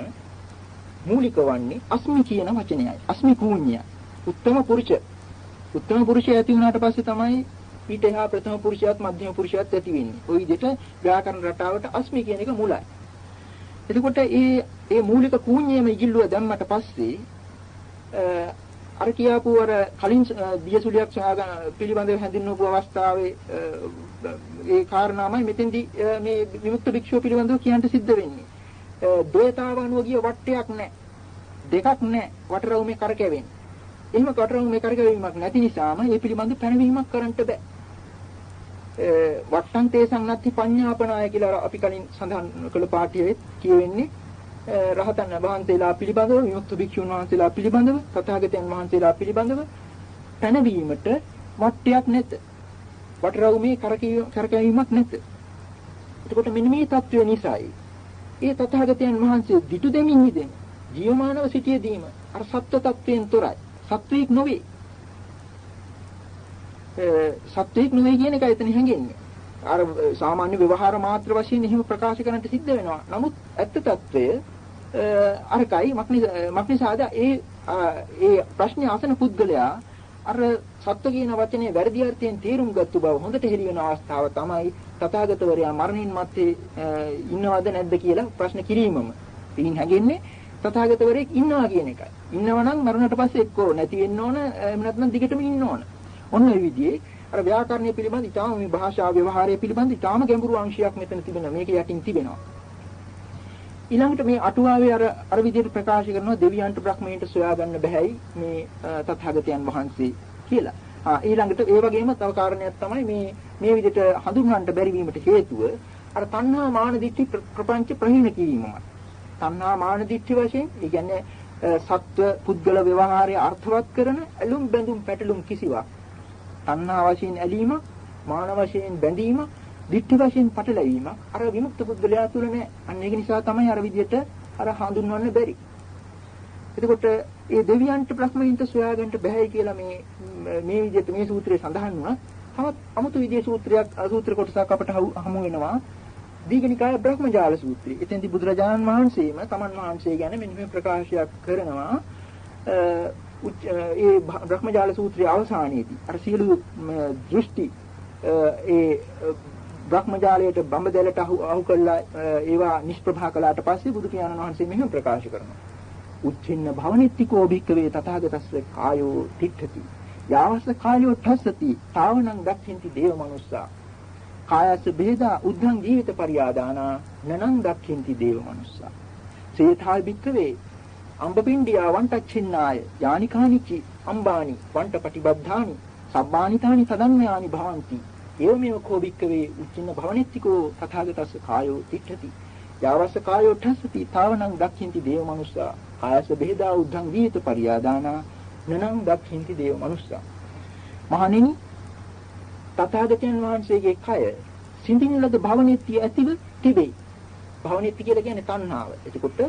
මූලික වන්නේ අස්මි කියන වචනයයි. අස්මි කූඤ්ඤය. උත්තම පුරුෂ. උත්තම පුරුෂය ඇති වුණාට පස්සේ තමයි ඊට එහා ප්‍රථම පුරුෂයත් මධ්‍යම පුරුෂයත් ඇති වෙන්නේ. ওই විදිහට ව්‍යාකරණ රටාවට අස්මි කියන එක මුලයි. එතකොට ඒ ඒ මූලික කූඤ්ඤයම ඉගිල්ලුව දැම්මට පස්සේ අර කියාපු අර කලින් දියසුලියක් පිළිබඳව හැඳින්වපු අවස්ථාවේ ඒ කාරණාමයි මෙතෙන්දී මේ විමුක්ත භික්ෂුව පිළිබඳව කියන්න සිද්ධ වෙන්නේ. ද්වේතාව අනුව ගිය වටයක් නැහැ. දෙකක් නැහැ. වටරවුමේ කරකැවෙන්නේ. එහෙම වටරවුමේ කරකැවීමක් නැති නිසාම ඒ පිළිබඳව පැනවීමක් කරන්නට බෑ. වට්ටං තේසං නත්ති පඤ්ඤාපනාය කියලා අපි කලින් සඳහන් කළ පාඨයේ කියවෙන්නේ රහතන් වහන්සේලා පිළිබඳව, විමුක්ත භික්ෂුන් වහන්සේලා පිළිබඳව, තථාගතයන් වහන්සේලා පිළිබඳව පැනවීමට වටයක් නැත. වටරවුමේ කරකැවීමක් නැත. එතකොට මෙන්න මේ තත්ත්වය නිසායි ඒ තථාගතයන් වහන්සේ දිටු දෙමින් හිදෙන ජීවමානව සිටියදීම අර සත්ව තත්ත්වයෙන් තොරයි. සත්වයෙක් නොවේ. සත්වයෙක් නෙවෙයි කියන එකයි එතන හැඟෙන්නේ. අර සාමාන්‍ය ව්‍යවහාර මාත්‍ර වශයෙන් එහෙම ප්‍රකාශ කරන්නට සිද්ධ වෙනවා. නමුත් ඇත්ත తත්වය අරකයි. මක්නිසාද ඒ ඒ ප්‍රශ්නේ අසන පුද්ගලයා අර සත්ව කියන වචනේ වැරදි අර්ථයෙන් තේරුම් ගත්තු බව හොඳට හෙළි වෙන අවස්ථාව තමයි තථාගතවරයා මරණින් මත්තේ ඉන්නවද නැද්ද කියලා ප්‍රශ්න කිරීමම. ඉතින් හැඟෙන්නේ තථාගතවරයෙක් ඉන්නවා කියන එකයි. ඉන්නවා නම් මරණයට පස්සේ එක්කෝ නැති වෙන්න ඕන, එහෙම නැත්නම් දිගටම ඉන්න ඕන. ඔන්න ඔය විදිහේ අර ව්‍යාකරණය පිළිබඳ ඉතාම මේ භාෂා ව්‍යවහාරය පිළිබඳ ඉතාම ගැඹුරු අංශයක් මෙතන තිබෙනවා. මේක යටින් තිබෙනවා. ඊළඟට මේ අටුවාවේ අර අර විදිහට ප්‍රකාශ කරනවා දෙවියන්ට බ්‍රහ්මයන්ට සොයා ගන්න බැහැයි මේ තථාගතයන් වහන්සේ කියලා. ඊළඟට ඒ වගේම තව කාරණයක් තමයි මේ මේ විදිහට හඳුන්වන්නට බැරි වීමට හේතුව අර තණ්හා මාන දිට්ඨි ප්‍රපංච ප්‍රහීන කිරීමමයි. තණ්හා මාන දිට්ඨි වශයෙන් ඒ කියන්නේ සත්ව පුද්ගල ව්‍යවහාරය අර්ථවත් කරන ඇලුම් බැඳුම් පැටලුම් කිසිවක් තණ්හා වශයෙන් ඇලීම, මාන වශයෙන් බැඳීම, දිට්ඨි වශයෙන් පටලැවීම අර විමුක්ත පුද්ගලයා තුළ නෑ. අන්න ඒක නිසා තමයි අර විදිහට අර හඳුන්වන්න බැරි. එතකොට ඒ දෙවියන්ට බ්‍රහ්මයින්ට සොයාගන්න බැහැයි කියලා මේ මේ විදිහට මේ සූත්‍රයේ සඳහන් වුණා. තවත් අමුතු විදිහේ සූත්‍රයක් සූත්‍ර කොටසක් අපට හමු වෙනවා. දීඝනිකාය බ්‍රහ්මජාල සූත්‍රය. එතෙන්දී බුදුරජාණන් වහන්සේම තමන් වහන්සේ ගැන මෙන්න මේ ප්‍රකාශයක් කරනවා. ඒ බ්‍රහ්මජාල සූත්‍රයේ අවසානයේදී අර සියලු දෘෂ්ටි ඒ බ්‍රහ්මජාලයට බඹදැලට අහු කළා ඒවා නිෂ්ප්‍රභා කළාට පස්සේ බුදු පියාණන් වහන්සේ මෙහෙම ප්‍රකාශ කරනවා. උච්චින්න භවනිත්තිකෝ භික්ඛවේ තථාගතස්ස කායෝ තිට්ඨති යාවස්ස කායෝ ඨස්සති තාවනං දක්ඛින්ති දේව මනුස්සා කායස්ස බේදා උද්ධං ජීවිත පරියාදානා නනං දක්ඛින්ති දේව මනුස්සා. සේථාය භික්ඛවේ අම්බපිණ්ඩියා වන්ටච්චින්නාය යානිකානිචි අම්බානි වන්ටපටිබද්ධානි සබ්බානිතානි තදන්වයානි භවಂತಿ ඒවමේව කෝ භික්ඛවේ උච්චින්න භවනිත්තිකෝ තථාගතස්ස කායෝ තිට්ඨති යාවස්ස කායෝ ඨස්සති තාවනං දක්ඛින්ති දේව මනුස්සා කායස්ස බෙහෙදා උද්ධං ජීවිත පරියාදානා නනං දක්ඛින්ති දේව මනුස්සා. මහණෙනි, තථාගතයන් වහන්සේගේ කය සිඳින ලද භවනිත්‍ය ඇතිව තිබේ. භවනිත්‍ය කියලා කියන්නේ තණ්හාව. එතකොට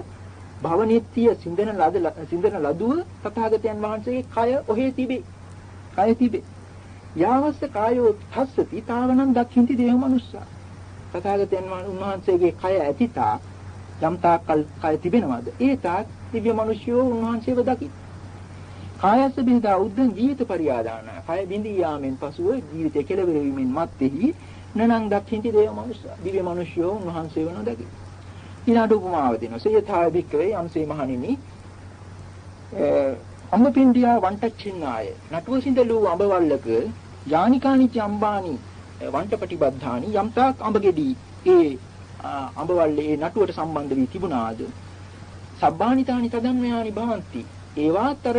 භවනිත්‍ය සිඳන ලදුව තථාගතයන් වහන්සේගේ කය ඔහේ තිබේ. කය තිබේ. යාවස්ස කායෝ ඨස්සති තාවනං දක්ඛින්ති දේව මනුස්සා. තථාගතයන් වහන්සේගේ කය ඇති තාක් යම් තාක් කල් කය තිබෙනවද ඒ තාක් දිව්‍ය මිනිස්යෝ උන්වහන්සේව දකි. කායස්ස බිඳා උද්දං ජීවිත පරියාදාන. කය බිඳී යාමෙන් පසුව ජීවිතය කෙලවර වීමෙන් මත්තේහි නනං දක්ඛින්ති දේව මනුස්සා. දිව්‍ය මිනිස්යෝ උන්වහන්සේව නොදකි. ඊළඟ උපමාව දෙනවා. සේයථා භික්ඛවේ යම්සේ මහණෙනි අම්බපිණ්ඩියා වන්ටච්චින්නාය නටුව සිඳලූ අඹවල්ලක යානිකානිච අම්බානි වන්ටපටිබද්ධානි යම් තාක් අඹ ගෙඩි ඒ අඹවල්ලේ ඒ නටුවට සම්බන්ධ වී තිබුණාද සබ්බානිතානි තදන්වයානි භවಂತಿ ඒවාත් අර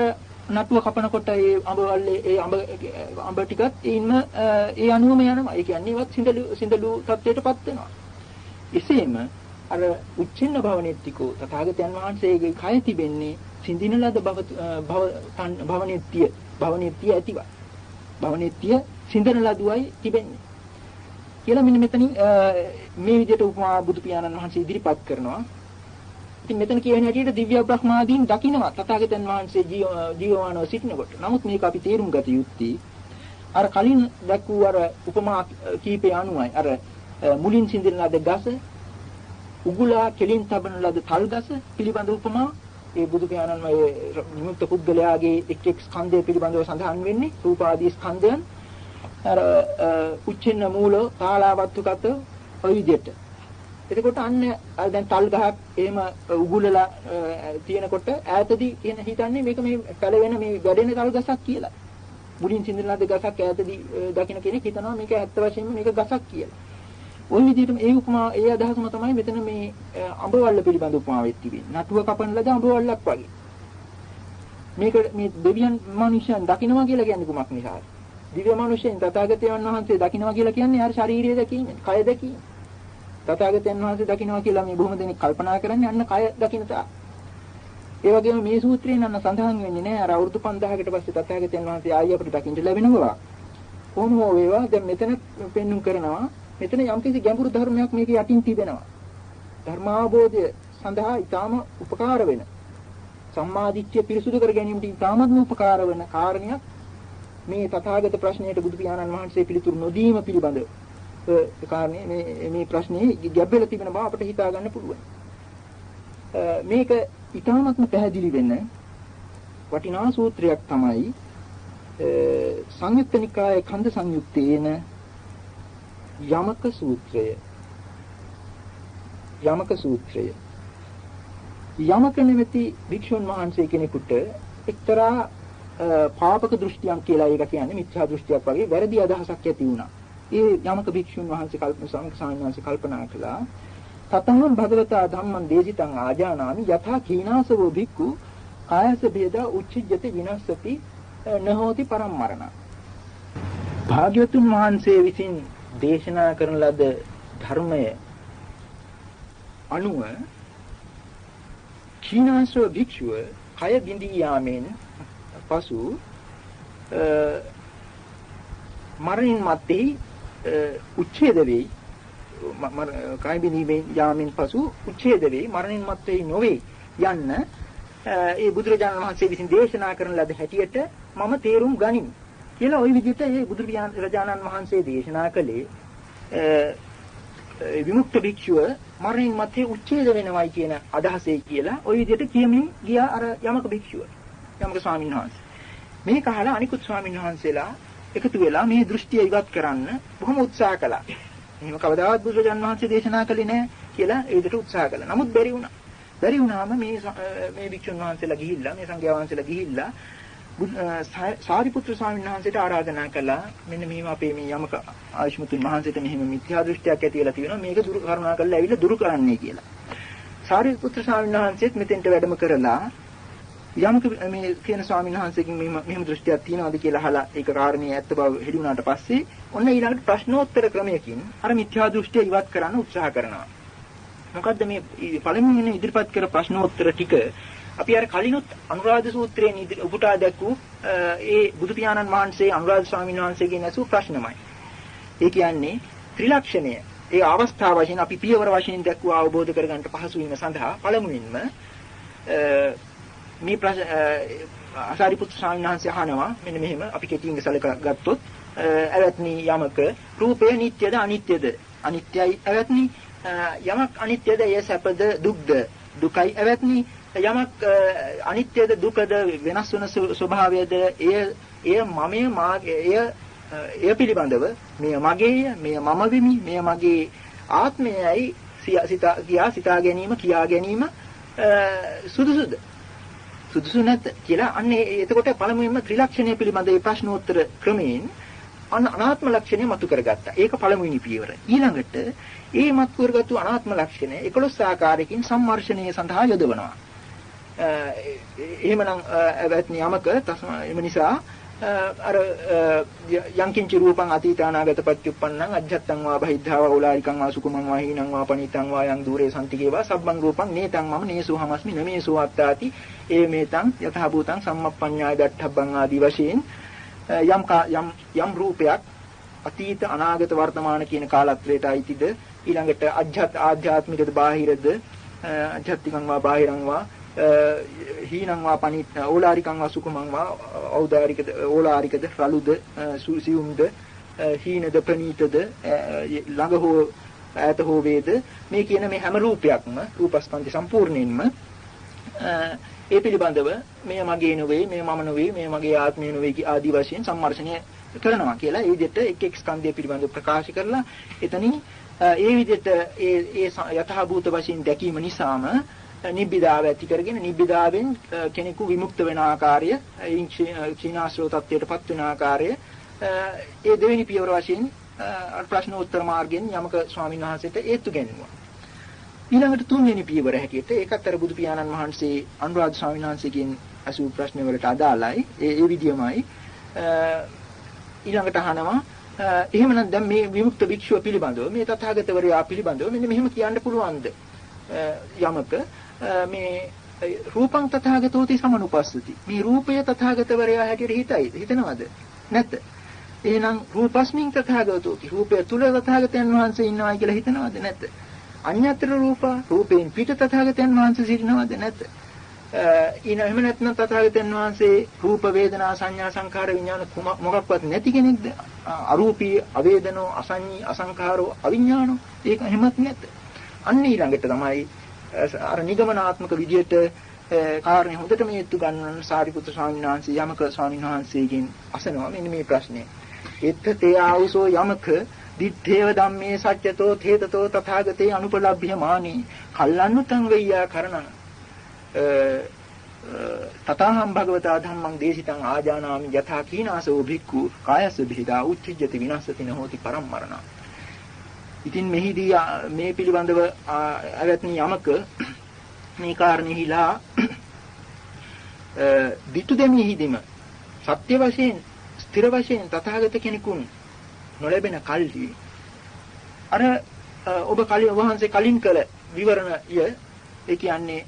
නටුව කපනකොට ඒ අඹවල්ලේ ඒ අඹ ටිකත් ඒින්ම ඒ අනුවම යනවා. ඒ කියන්නේ ඒවත් සිඳලු තත්ත්වයටපත් වෙනවා. එසේම අර උච්චින්න භවනෙත්තිකෝ තථාගතයන් වහන්සේගේ කය තිබෙන්නේ සිඳින ලද භව භවනෙත්තිය ඇතිව භවනෙත්තිය සිඳන ලදුවයි තිබෙන්නේ කියලා මෙන්න මෙතනින් මේ විදිහට උපමා බුදු පියාණන් වහන්සේ ඉදිරිපත් කරනවා. ඉතින් මෙතන කියන හැටියට දිව්‍ය බ්‍රහ්මාදීන් දකින්නවා තථාගතයන් වහන්සේ ජීවමානව සිටිනකොට. නමුත් මේක අපි තේරුම් ගත යුත්තේ අර කලින් දැක්වූ අර උපමා කීපය අනුවයි. අර මුලින් සිඳින ලද ගස, උගුලා කෙලින් තබන ලද තල් ගස පිළිබඳ උපමා ඒ බුදු පියාණන් ඒ විමුක්ත පුද්ගලයාගේ එක් එක් ස්කන්ධය පිළිබඳව සඳහන් වෙන්නේ රූපාදී ස්කන්ධයන් අර උච්චින්න මූල කාලාවත්තුගත ඔය විදිහට. එතකොට අන්න අර දැන් තල් ගහක් එහෙම උගුලලා තියෙනකොට ඈතදී කියන හිතන්නේ මේක මේ පැලවෙන මේ වැඩෙන තල් ගසක් කියලා. මුලින් සිඳින ලද ගසක් ඈතදී දකින කෙනෙක් හිතනවා මේක ඇත්ත වශයෙන්ම මේක ගසක් කියලා. ඔය විදිහටම ඒ උපමා ඒ අදහසම තමයි මෙතන මේ අඹවල්ල පිළිබඳ උපමාවෙත් තිබෙන්නේ. නටුව කපන ලද අඹවල්ලක් වගේ. මේක මේ දෙවියන් මනුෂ්‍යයන් දකින්නවා කියලා කියන්නේ කුමක් නිසාද? දිව්‍ය මනුෂ්‍යයන් තථාගතයන් වහන්සේ දකින්නවා කියලා කියන්නේ අර ශරීරය දැකීම, කය දැකීම. තථාගතයන් වහන්සේ දකින්නවා කියලා මේ බොහොම දෙනෙක් කල්පනා කරන්නේ අන්න කය දකින්න තා. ඒ වගේම මේ සූත්‍රයෙන් අන්න සඳහන් වෙන්නේ නෑ අර අවුරුදු 5000කට පස්සේ තථාගතයන් වහන්සේ ආයි අපිට දකින්න ලැබෙන බව. කොහොම හෝ වේවා දැන් මෙතන පෙන්눔 කරනවා මෙතන යම්කිසි ගැඹුරු ධර්මයක් මේක යටින් තිබෙනවා. ධර්මාවබෝධය සඳහා ඊටාම උපකාර වෙන සම්මාදිට්ඨිය පිරිසුදු කර ගැනීමට ඊටාමත්ම උපකාර වෙන කාරණයක් මේ තථාගත ප්‍රශ්නයට බුදු පියාණන් වහන්සේ පිළිතුරු නොදීම පිළිබඳ කාරණේ මේ මේ ප්‍රශ්නේ ගැබ් වෙලා තිබෙන බව අපිට හිතා ගන්න පුළුවන්. මේක ඉතාමත්ම පැහැදිලි වෙන වටිනා සූත්‍රයක් තමයි සංයුත්ත නිකායේ කන්ද සංයුත්තේන යමක සූත්‍රය. යමක සූත්‍රය. යමක නැමැති භික්ෂුන් වහන්සේ කෙනෙකුට එක්තරා පාපක දෘෂ්ටියක් කියලා ඒක කියන්නේ මිත්‍යා දෘෂ්ටියක් වගේ වැරදි අදහසක් ඇති වුණා. ඒ යමක භික්ෂුන් වහන්සේ කල්පනා කල්පනා කළා තතහං භගවතා ධම්මං දේශිතං ආජානාමි යථා කීනාසවෝ භික්ඛු කායස භේදා උච්චිජ්ජති විනස්සති නහෝති පරම්මරණ. භාග්‍යවතුන් වහන්සේ විසින් දේශනා කරන ලද ධර්මය අනුව කීනාසව භික්ෂුව කය බිඳී යාමෙන් පසු මරණින් මත්තේ උච්ඡේද වෙයි. කය බිඳී යාමෙන් පසු උච්ඡේද වෙයි, මරණින් මත්තේ නොවේ යන්න ඒ බුදුරජාණන් වහන්සේ විසින් දේශනා කරන ලද හැටියට මම තේරුම් ගනිමි කියලා ওই විදිහට ඒ බුදුරජාණන් වහන්සේ දේශනා කළේ විමුක්ත භික්ෂුව මරණින් මත්තේ උච්ඡේද වෙනවයි කියන අදහසයි කියලා ওই විදිහට කියමින් ගියා අර යමක භික්ෂුව, යමක ස්වාමීන් වහන්සේ. මේක අහලා අනිකුත් ස්වාමීන් වහන්සේලා එකතු වෙලා මේ දෘෂ්ටිය ඉවත් කරන්න බොහොම උත්සාහ කළා. එහෙම කවදාවත් බුදුරජාණන් වහන්සේ දේශනා කළේ නැහැ කියලා ඒ විදිහට උත්සාහ කළා. නමුත් බැරි වුණා. බැරි වුණාම මේ මේ භික්ෂුන් වහන්සේලා ගිහිල්ලා මේ සංඝයා වහන්සේලා ගිහිල්ලා සාරිපුත්‍ර ස්වාමීන් වහන්සේට ආරාධනා කළා. මෙන්න මෙහෙම අපේ මේ යමක ආයුෂ්මතුන් වහන්සේට මෙහෙම මිත්‍යා දෘෂ්ටියක් ඇති වෙලා තියෙනවා. මේක දුරු කරුණා කරලා ඇවිල්ලා දුරු කරන්නයි කියලා. සාරිපුත්‍ර ස්වාමීන් වහන්සේත් මෙතෙන්ට වැඩම කරලා යමක මේ කියන ස්වාමීන් වහන්සේකින් මෙහෙම මෙහෙම දෘෂ්ටියක් තියෙනවද කියලා අහලා ඒක කාරණේ ඇත්ත බව හෙළි වුණාට පස්සේ ඔන්න ඊළඟට ප්‍රශ්නෝත්තර ක්‍රමයකින් අර මිත්‍යා දෘෂ්ටිය ඉවත් කරන්න උත්සාහ කරනවා. මොකද්ද මේ පළමුවෙනි ඉදිරිපත් කර ප්‍රශ්නෝත්තර ටික අපි අර කලිනුත් අනුරාධ සූත්‍රයෙන් උපුටා දැක්වූ ඒ බුදු පියාණන් වහන්සේ අනුරාධ ස්වාමීන් වහන්සේගෙන් ඇසූ ප්‍රශ්නමයි. ඒ කියන්නේ ත්‍රිලක්ෂණය ඒ අවස්ථාව වශයෙන් අපි පියවර වශයෙන් දැක්වූ අවබෝධ කරගන්නට පහසු වීම සඳහා පළමුවෙන්ම මේ ප්‍රශ්න අසාරිපුත්‍ර ස්වාමීන් වහන්සේ අහනවා මෙන්න මෙහෙම අපි කෙටියෙන් සලකා ගත්තොත් ඇවැත්නි යමක රූපය නිට්ටයද අනිත්‍යද? අනිත්‍යයි ඇවැත්නි. යමක් අනිත්‍යද එය සැපද දුක්ද? දුකයි ඇවැත්නි. යමක් අනිත්‍යද දුකද වෙනස් වන ස්වභාවයද එය එය මමය මාගේ එය එය පිළිබඳව මෙය මගේය මෙය මම වෙමි මෙය මගේ ආත්මයයි සිතා කියා සිතා ගැනීම කියා ගැනීම සුදුසුද සුදුසු නැත කියලා අන්න එතකොට පළමුවෙන්ම ත්‍රිලක්ෂණය පිළිබඳ ඒ ප්‍රශ්නෝත්තර ක්‍රමයෙන් අන්න අනාත්ම ලක්ෂණය මතු කරගත්තා. ඒක පළමුවෙනි පියවර. ඊළඟට ඒ මතු කරගත්තු අනාත්ම ලක්ෂණය 11 ආකාරයකින් සම්මර්ෂණය සඳහා යොදවනවා. එහෙමනම් ඇවැත්නි යමක එම නිසා අර යංකින්ච රූපං අතීත අනාගත පත්‍යුප්පන්නං අජ්ජත්තං වා බහිද්ධා වා ඕලාරිකං වා සුකුමං වා හීනං වා පනීතං වා යං දූරේ සම්තිකේ වා සබ්බං රූපං නේතං මම නේසෝ හමස්මි නමේසෝ අත්තාති ඒ මේතං යථා භූතං සම්මප්පඤ්ඤාය දට්ඨබ්බං ආදී වශයෙන් යම් යම් යම් රූපයක් අතීත අනාගත වර්තමාන කියන කාලත්‍රයට අයිතිද, ඊළඟට අජ්ජත් ආධ්‍යාත්මිකද බාහිරද, අජ්ජත්තිකං වා බාහිරං වා හීනං වා පනිත් ඕලාරිකං වා සුකුමං වා ඖදාරිකද ඕලාරිකද රළුද සියුම්ද හීනද ප්‍රනීතද ළඟ හෝ ඈත හෝ වේද, මේ කියන මේ හැම රූපයක්ම රූපස්කන්ධ සම්පූර්ණයෙන්ම ඒ පිළිබඳව මෙය මගේ නෙවෙයි, මෙය මම නෙවෙයි, මෙය මගේ ආත්මය නෙවෙයි ආදී වශයෙන් සම්මර්ෂණය කරනවා කියලා ඒ විදිහට එක් එක් ස්කන්ධය පිළිබඳව ප්‍රකාශ කරලා එතනින් ඒ විදිහට ඒ ඒ යථාභූත වශයෙන් දැකීම නිසාම නිබ්බිදාව ඇති කරගෙන නිබ්බිදාවෙන් කෙනෙකු විමුක්ත වෙන ආකාරය, ක්ෂීණාශ්‍රව තත්ත්වයට පත් වෙන ආකාරය ඒ දෙවෙනි පියවර වශයෙන් ප්‍රශ්නෝත්තර මාර්ගයෙන් යමක ස්වාමීන් වහන්සේට ඒත්තු ගැන්වුවා. ඊළඟට තුන්වෙනි පියවර හැටියට ඒකත් අර බුදු පියාණන් වහන්සේ අනුරාධ ස්වාමීන් වහන්සේගෙන් අසූ ප්‍රශ්න වලට අදාළයි. ඒ ඒ විදියමයි ඊළඟට අහනවා එහෙමනම් දැන් මේ විමුක්ත භික්ෂුව පිළිබඳව මේ තථාගතවරයා පිළිබඳව මෙන්න මෙහෙම කියන්න පුළුවන්ද යමක මේ රූපං තථාගතෝති සමනුපස්සති, මේ රූපය තථාගතවරයා හැටියට හිතයිද හිතනවද නැත? එහෙනම් රූපස්මින් තථාගතෝති, රූපය තුල තථාගතයන් වහන්සේ ඉන්නවයි කියලා හිතනවද නැත? අඤ්ඤත්‍ර රූපා, රූපයෙන් පිට තථාගතයන් වහන්සේ සිටිනවද නැත? ඊන එහෙම නැත්නම් තථාගතයන් වහන්සේ රූප වේදනා සංඥා සංඛාර විඥාන මොකක්වත් නැති කෙනෙක්ද? අරූපී අවේදනෝ අසංඤී අසංඛාරෝ අවිඥානෝ, ඒක එහෙමත් නැත. අන්න ඊළඟට තමයි අර නිගමනාත්මක විදියට කාරණේ හොඳටම හේතු ගන්නන සාරිපුත්‍ර ස්වාමීන් වහන්සේ යමක ස්වාමීන් වහන්සේගෙන් අසනවා මෙන්න මේ ප්‍රශ්නය. එත්ත තේ ආවුසෝ යමක දිත්තේව ධම්මේ සත්‍යතෝ තේතතෝ තථාගතේ අනුපලබ්භ්‍ය මානි කල්ලන්නුතං වෙය්‍යා කරණං තථාහං භගවතා ධම්මං දේශිතං ආජානාමි යථා කීනාසෝ භික්ඛු කායස්ස බිහිදා උච්චිජ්ජති විනස්සති නහෝති පරම් මරණ. ඉතින් මෙහිදී මේ පිළිබඳව අවැත්නි යමක මේ කාරණෙහිලා දිටු දෙමිහිදීම සත්‍ය වශයෙන් ස්ථිර වශයෙන් තථාගත කෙනෙකුන් නොලැබෙන කල්හි අර ඔබ කලින් වහන්සේ කලින් කළ විවරණය, ඒ කියන්නේ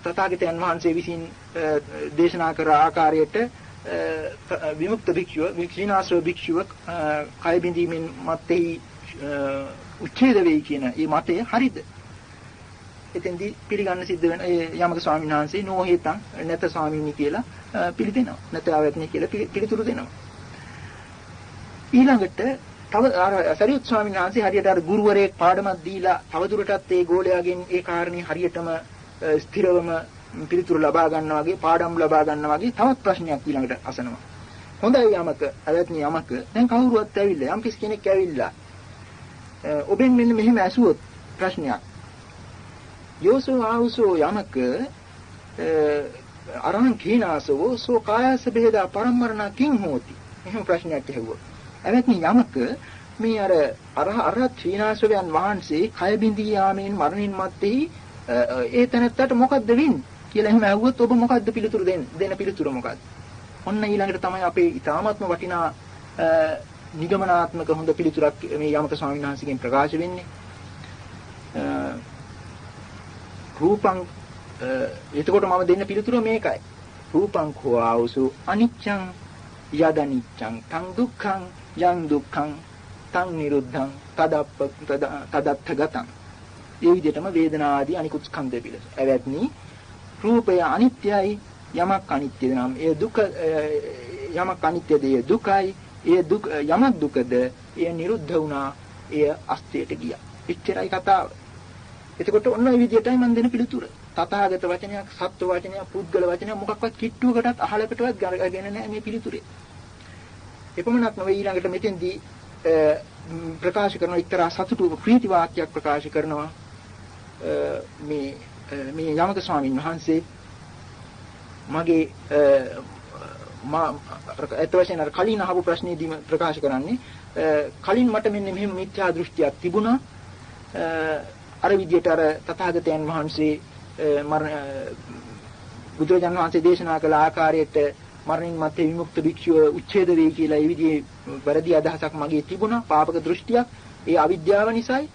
තථාගතයන් වහන්සේ විසින් දේශනා කර ආකාරයට විමුක්ත භික්ෂුව වික්ෂිනාශ්‍රව භික්ෂුව කය බිඳීමෙන් මැත්තේහි උච්ඡේද වෙයි කියන මේ මතය හරිද? එතෙන්දී පිළිගන්න සිද්ධ වෙන ඒ යමක ස්වාමීන් වහන්සේ නොහේතං නැත ස්වාමීනි කියලා පිළිදෙනවා. නැත ආවත්නි කියලා පිළිතුරු දෙනවා. ඊළඟට තව අර සරියුත් ස්වාමීන් වහන්සේ හරියට අර ගුරුවරයෙක් පාඩමක් දීලා තවදුරටත් ඒ ගෝලයාගෙන් ඒ කාරණේ හරියටම ස්ථිරවම පිළිතුරු ලබා ගන්නවා වගේ, පාඩම් ලබා ගන්නවා වගේ තවත් ප්‍රශ්නයක් ඊළඟට අසනවා. හොඳයි යමක, අවත්නි යමක, දැන් කවුරුවත් ඇවිල්ලා යම් කිසි කෙනෙක් ඇවිල්ලා ඔබෙන් මෙන්න මෙහෙම ඇසුවොත් ප්‍රශ්නයක්. යෝසෝ ආවුසෝ යමක අරහං කීනාසවෝ සෝ කායස බෙහෙදා පරම්මරණ කිං හෝති. එහෙම ප්‍රශ්නයක් ඇහුවොත්. අවත්නි යමක මේ අර අරහත් ක්ෂීණාසවයන් වහන්සේ කය බිඳී යාමෙන් මරණින් මත්තේ ඒ තැනැත්තට මොකද්ද වෙන්නේ කියලා එහෙම ඇහුවොත් ඔබ මොකද්ද පිළිතුරු දෙන්නේ? දෙන පිළිතුර මොකද්ද? ඔන්න ඊළඟට තමයි අපේ ඊ타ත්ම වටිනා නිගමනාත්මක හොඳ පිළිතුරක් මේ යමක ස්වාමීන් වහන්සේගෙන් ප්‍රකාශ වෙන්නේ. රූපං, එතකොට මම දෙන්න පිළිතුර මේකයි. රූපං කෝ ආවසු අනිච්ඡං යදනිච්ඡං තං දුක්ඛං යං දුක්ඛං තං නිරුද්ධං තදප්ප තදත්ථගතං. ඒ විදිහටම වේදනා ආදී අනිකුත් ස්කන්ධ පිළිස. ඇවැත්නි රූපය අනිත්‍යයි, යමක් අනිත්‍යද නම් එය දුක, යමක් අනිත්‍යද එය දුකයි, එය දුක යමක් දුකද එය නිරුද්ධ වුණා, එය අස්තයට ගියා. එච්චරයි කතාව. එතකොට ඔන්න ඔය විදිහටයි මම දෙන පිළිතුර. තථාගත වචනයක්, සත්ව වචනයක්, පුද්ගල වචනයක් මොකක්වත් කිට්ටුවකටත් අහලකටවත් ගගෙන නැහැ මේ පිළිතුරේ. එපමණක් නොවේ, ඊළඟට මෙතෙන්දී ප්‍රකාශ කරන එක්තරා සතුටු ප්‍රීති වාක්‍යයක් ප්‍රකාශ කරනවා මේ මේ යමක ස්වාමීන් වහන්සේ. මගේ මා ඇත්ත වශයෙන් අර කලින් අහපු ප්‍රශ්නේදීම ප්‍රකාශ කරන්නේ කලින් මට මෙන්න මෙහෙම මිත්‍යා දෘෂ්ටියක් තිබුණා. අර විදියට අර තථාගතයන් වහන්සේ මරණ බුදුරජාණන් වහන්සේ දේශනා කළ ආකාරයට මරණින් මත්තේ විමුක්ත භික්ෂුව උච්ඡේද වෙයි කියලා ඒ විදිහේ වැරදි අදහසක් මගේ තිබුණා, පාපක දෘෂ්ටියක්, ඒ අවිද්‍යාව නිසායි.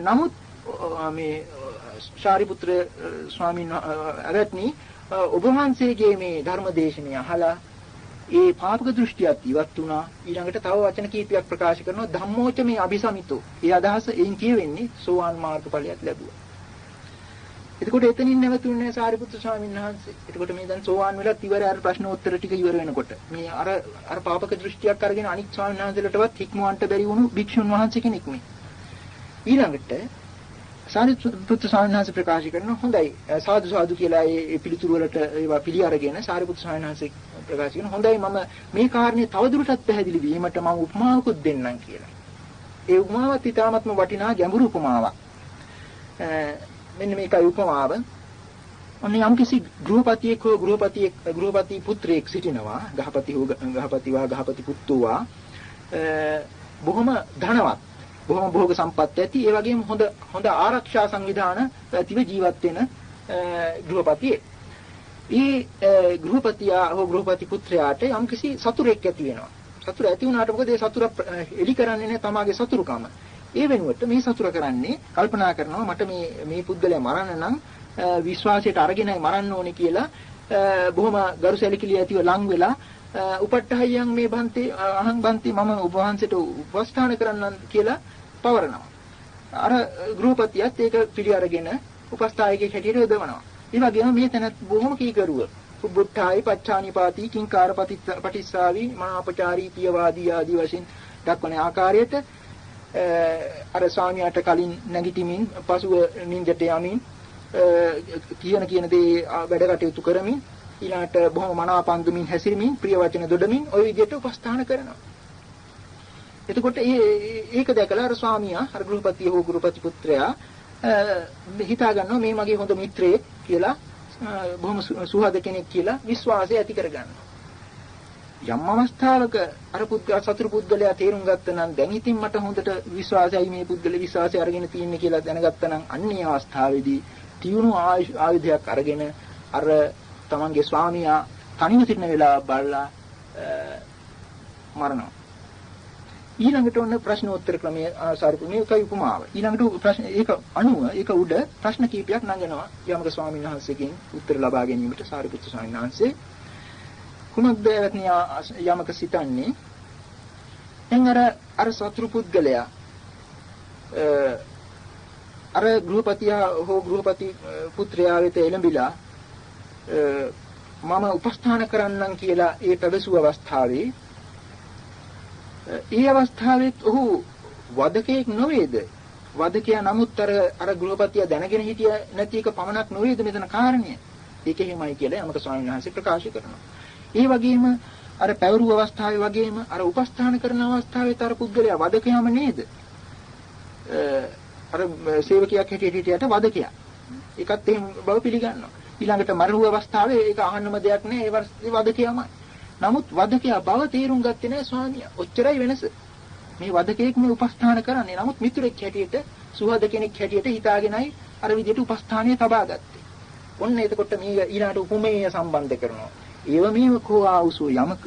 නමුත් මේ සාරිපුත්‍ර ස්වාමීන් වහන්සේ ඔබ වහන්සේගේ මේ ධර්ම දේශනය අහලා ඒ පාපක දෘෂ්ටියත් ඉවත් වුණා. ඊළඟට තව වචන කීපයක් ප්‍රකාශ කරනවා, ධම්මෝච මේ අபிසමිතෝ. ඒ අදහස එයින් කියවෙන්නේ සෝවාන් මාර්ගඵලයක් ලැබුවා. එතකොට එතනින් නැවතුනේ නැහැ සාරිපුත්‍ර ස්වාමීන් වහන්සේ. එතකොට මේ දැන් සෝවාන් වෙලත් ඉවර, අර ප්‍රශ්න උත්තර ටික ඉවර වෙනකොට මේ අර අර පාපක දෘෂ්ටියක් අරගෙන අනික් ස්වාමීන් වහන්සේලටවත් හික්මවන්නට බැරි වුණු භික්ෂුන් වහන්සේ කෙනෙක් මේ. ඊළඟට සාරිපුත්‍ර ස්වාමීන් වහන්සේ ප්‍රකාශ කරනවා, හොඳයි සාදු සාදු කියලා ඒ පිළිතුරු වලට ඒවා පිළි අරගෙන සාරිපුත්‍ර ස්වාමීන් වහන්සේ ප්‍රකාශ කරනවා, හොඳයි මම මේ කාරණේ තවදුරටත් පැහැදිලි වීමට මම උපමාවකුත් දෙන්නම් කියලා. ඒ උපමාවත් ඉතාමත්ම වටිනා ගැඹුරු උපමාවක්. මෙන්න මේකයි උපමාව. ඔන්න යම්කිසි ගෘහපතියෙක් හෝ ගෘහපති පුත්‍රයෙක් සිටිනවා, ගහපති හෝ ගහපති වා ගහපති පුත්තු වා, බොහොම ධනවත්, බොහොම භෝග සම්පත් ඇති, ඒ වගේම හොඳ හොඳ ආරක්ෂා සංවිධාන ඇතිව ජීවත් වෙන ගෘහපතියෙක්. ඒ ගෘහපතියා හෝ ගෘහපති පුත්‍රයාට යම්කිසි සතුරෙක් ඇති වෙනවා. සතුර ඇති වුණාට මොකද ඒ සතුර එලි කරන්නේ නැහැ තමාගේ සතුරුකම. ඒ වෙනුවට මේ සතුර කරන්නේ කල්පනා කරනවා මට මේ මේ පුද්ගලයා මරන්න නම් විශ්වාසයට අරගෙනයි මරන්න ඕනේ කියලා බොහොම ගරු සැලකිලි ඇතිව ලං වෙලා උපට්ඨහයන් මේ බන්තේ අහං බන්තේ මම ඔබ වහන්සේට උපස්ථාන කරන්නම් කියලා පවරනවා. අර ගෘහපතියත් ඒක පිළි අරගෙන උපස්ථායකයෙක් හැටියට යොදවනවා. ඒ වගේම මේ තැනත් බොහොම කීකරුව පුබ්බුත්තායි පච්චානිපාතී කිංකාර පටිස්සාවි මනාපචාරී පියවාදී ආදී වශයෙන් දක්වන ආකාරයට අර ස්වාමියාට කලින් නැගිටිමින් පසුව නිින්දට යමින් කියන කියන දේ වැඩ කටයුතු කරමින් ඊළඟට බොහොම මනාපන්දුමින් හැසිරෙමින් ප්‍රිය වචන දොඩමින් ඔය විදිහට උපස්ථාන කරනවා. එතකොට ඒක දැකලා අර ස්වාමියා අර ගෘහපතිය හෝ ගෘහපති පුත්‍රයා හිතා ගන්නවා මේ මගේ හොඳ මිත්‍රයෙක් කියලා, බොහොම සුහද කෙනෙක් කියලා විශ්වාසය ඇති කර ගන්නවා. යම් අවස්ථාවක අර පුද්ගල සතුරු පුද්ගලයා තේරුම් ගත්තා නම් දැන් ඉතින් මට හොඳට විශ්වාසයයි මේ පුද්ගල විශ්වාසය අරගෙන තියෙන්නේ කියලා දැනගත්තා නම් අන්නේ අවස්ථාවේදී තියුණු ආයුධයක් අරගෙන අර තමන්ගේ ස්වාමියා තනිව සිටින වෙලාව බලලා මරනවා. ඊළඟට ඔන්න ප්‍රශ්නෝත්තර ක්‍රමයේ සාරිපුත්‍ර මේකයි උපමාව. ඊළඟට ප්‍රශ්න ඒක අනුව ඒක උඩ ප්‍රශ්න කීපයක් නගනවා යමක ස්වාමීන් වහන්සේගෙන් උත්තර ලබා ගැනීමට සාරිපුත්‍ර ස්වාමීන් වහන්සේ. කුමක්ද ඇවැත්නි යමක සිතන්නේ? දැන් අර අර සතුරු පුද්ගලයා අර ගෘහපතියා හෝ ගෘහපති පුත්‍රයා වෙත එළඹිලා මම උපස්ථාන කරන්නම් කියලා ඒ පැවසුව අවස්ථාවේ ඒ අවස්ථාවෙත් ඔහු වදකයෙක් නොවේද? වදකයා නමුත් අර අර ගෘහපතියා දැනගෙන හිටිය නැති එක පමණක් නොවේද මෙතන කාරණය? ඒක එහෙමයි කියලා යමක ස්වාමීන් වහන්සේ ප්‍රකාශ කරනවා. ඒ වගේම අර පැවරු අවස්ථාවේ වගේම අර උපස්ථාන කරන අවස්ථාවෙත් අර පුද්ගලයා වදකයාම නේද? අර සේවකයෙක් හැටියට හිටියට වදකයා. ඒකත් එහෙම බව පිළිගන්නවා. ඊළඟට මරණු අවස්ථාවේ ඒක අහන්නම දෙයක් නෑ, ඒ වදකයාමයි. නමුත් වදකයා බව තේරුම් ගත්තේ නෑ ස්වාමියා. ඔච්චරයි වෙනස. මේ වදකයෙක් මේ උපස්ථාන කරන්නේ. නමුත් මිතුරෙක් හැටියට, සුහද කෙනෙක් හැටියට හිතාගෙනයි අර විදිහට උපස්ථානය තබා ගත්තේ. ඔන්න එතකොට මේ ඊළඟට උපමේය සම්බන්ධ කරනවා. ඒව මේව කෝ ආ우සෝ යමක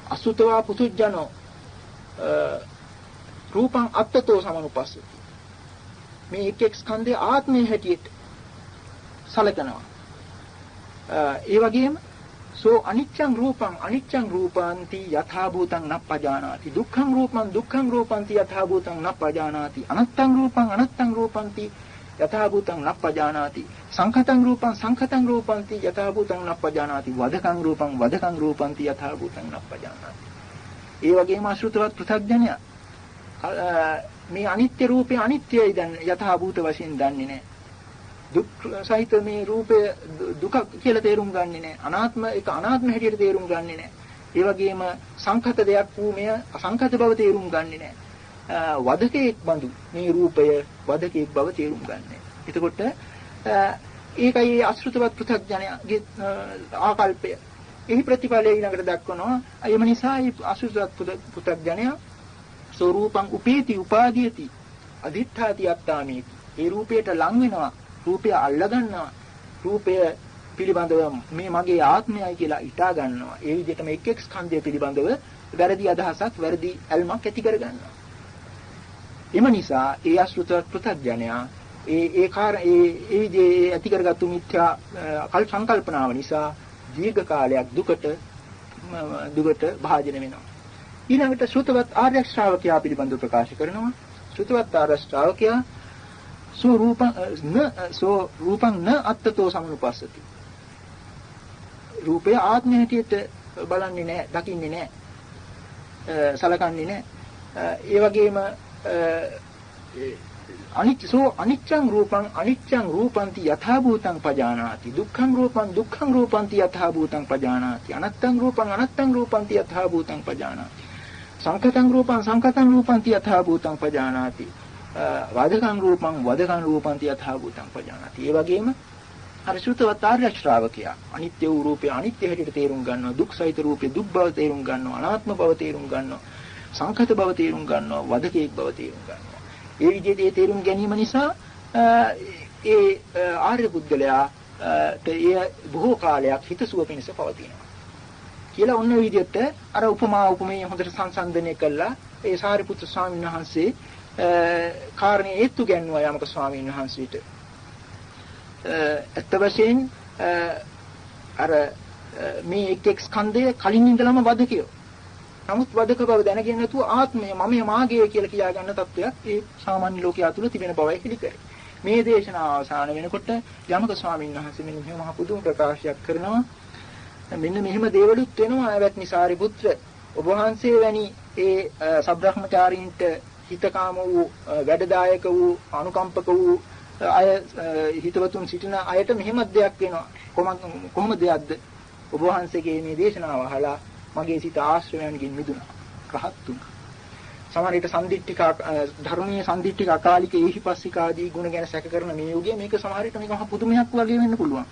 අසුතවා පුතුජනෝ රූපං අත්තතෝ සමනුපස්සති. මේ එක් එක් ස්කන්ධයේ ආත්මය හැටියට සලකනවා. ඒ වගේම සෝ අනිච්ඡං රූපං අනිච්ඡං රූපාන්ති යථා භූතං නප්පජානාති, දුක්ඛං රූපං දුක්ඛං රූපන්ති යථා භූතං නප්පජානාති, අනත්තං රූපං අනත්තං රූපන්ති යථා භූතං නප්පජානාති, සංඛතං රූපං සංඛතං රූපන්ති යථා භූතං නප්පජානාති, වදකං රූපං වදකං රූපන්ති යථා භූතං නප්පජානාති. ඒ වගේම අශෘතවත් පෘථග්ජනයා මේ අනිත්‍ය රූපේ අනිත්‍යයි දැන් යථා භූත වශයෙන් දන්නේ නැහැ. දුක් සහිත මේ රූපය දුක කියලා තේරුම් ගන්නෙ නැහැ. අනාත්ම ඒක අනාත්ම හැටියට තේරුම් ගන්නෙ නැහැ. ඒ වගේම සංඛත දෙයක් වූ මෙය අසංඛත බව තේරුම් ගන්නෙ නැහැ. වදකෙක් බඳු මේ රූපය වදකෙක් බව තේරුම් ගන්නෑ. එතකොට ඒකයි අශෘතවත් පෘථග්ජනයාගේ ආකල්පය. එහි ප්‍රතිඵලය ඊළඟට දක්වනවා. එම නිසා මේ අශෘතවත් පෘථග්ජනයා ස්වරූපං උපේති උපාදීයති අදිත්‍ථාති අත්තාමේති. ඒ රූපයට ලං වෙනවා, රූපය අල්ල ගන්නවා, රූපය පිළිබඳව මේ මගේ ආත්මයයි කියලා හිතා ගන්නවා. ඒ විදිහටම එක් එක් ස්කන්ධය පිළිබඳව වැරදි අදහසක්, වැරදි ඇල්මක් ඇති කර ගන්නවා. එම නිසා ඒ අශෘතවත් පෘථග්ජනයා ඒ ඒ කාර ඒ ඒ විදිහේ ඇති කරගත්තු මිත්‍යා කල් සංකල්පනාව නිසා දීර්ඝ කාලයක් දුකට දුකට භාජන වෙනවා. ඊළඟට ශ්‍රුතවත් ආර්ය ශ්‍රාවකයා පිළිබඳව ප්‍රකාශ කරනවා. ශ්‍රුතවත් ආර්ය ශ්‍රාවකයා සෝ රූපං න සෝ රූපං න අත්තතෝ සමනුපස්සති. රූපය ආත්මය හැටියට බලන්නේ නැහැ, දකින්නේ නැහැ, සලකන්නේ නැහැ. ඒ වගේම අනිච්ච සෝ අනිච්ඡං රූපං අනිච්ඡං රූපන්ති යථා භූතං පජානාති, දුක්ඛං රූපං දුක්ඛං රූපන්ති යථා භූතං පජානාති, අනත්තං රූපං අනත්තං රූපන්ති යථා භූතං පජානාති, සංඛතං රූපං සංඛතං රූපන්ති යථා භූතං පජානාති, වදකං රූපං වදකං රූපන්ති යථා භූතං පජානාති. ඒ වගේම අර ශ්‍රුතවත් ආර්ය ශ්‍රාවකයා අනිත්‍ය වූ රූපය අනිත්‍ය හැටියට තේරුම් ගන්නවා, දුක් සහිත රූපය දුක් බව තේරුම් ගන්නවා, අනාත්ම බව තේරුම් ගන්නවා, සංඛත බව තේරුම් ගන්නවා, වදකෙක් බව තේරුම් ගන්නවා. ඒ විදිහට ඒ තේරුම් ගැනීම නිසා ඒ ආර්ය පුද්ගලයාට ඒ බොහෝ කාලයක් හිතසුව පිණිස පවතිනවා කියලා ඔන්න ඔය විදිහට අර උපමා උපමේය හොඳට සංසන්දනය කළා. ඒ සාරිපුත්‍ර ස්වාමීන් වහන්සේ කාරණේ හේතු ගැන්වුවා යමක ස්වාමීන් වහන්සේට. ඇත්ත වශයෙන් අර මේ එක් එක් ස්කන්ධය කලින් ඉඳලම වදකයෝ. නමුත් වදක බව දැනගෙන නැතුව ආත්මය මමය මාගේ කියලා කියා ගන්න තත්වයක් ඒ සාමාන්‍ය ලෝකයා තුළ තිබෙන බවයි හෙළි කරේ. මේ දේශනාව අවසන් වෙනකොට යමක ස්වාමීන් වහන්සේ මෙන්න මෙහෙම මහ පුදුම ප්‍රකාශයක් කරනවා. මෙන්න මෙහෙම දේවලුත් වෙනවා ඇවැත්නි සාරිපුත්‍ර, ඔබ වහන්සේ වැනි ඒ සබ්‍රහ්මචාරීන්ට හිතකාම වූ, වැඩදායක වූ, අනුකම්පක වූ අය, හිතවතුන් සිටින අයට මෙහෙම දෙයක් වෙනවා. කොහොම දෙයක්ද? ඔබ වහන්සේගේ මේ දේශනාව අහලා මගේ සිත ආශ්‍රවයන්ගෙන් මිදුණා, රහත් වුණා. සමහර විට සම්දිට්ඨික ධර්මයේ සම්දිට්ඨික අකාලික ඒහිපස්සික ආදී ගුණ ගැන සැක කරන මේ යුගයේ මේක සමහර විට මේක මහ පුදුමයක් වගේ වෙන්න පුළුවන්.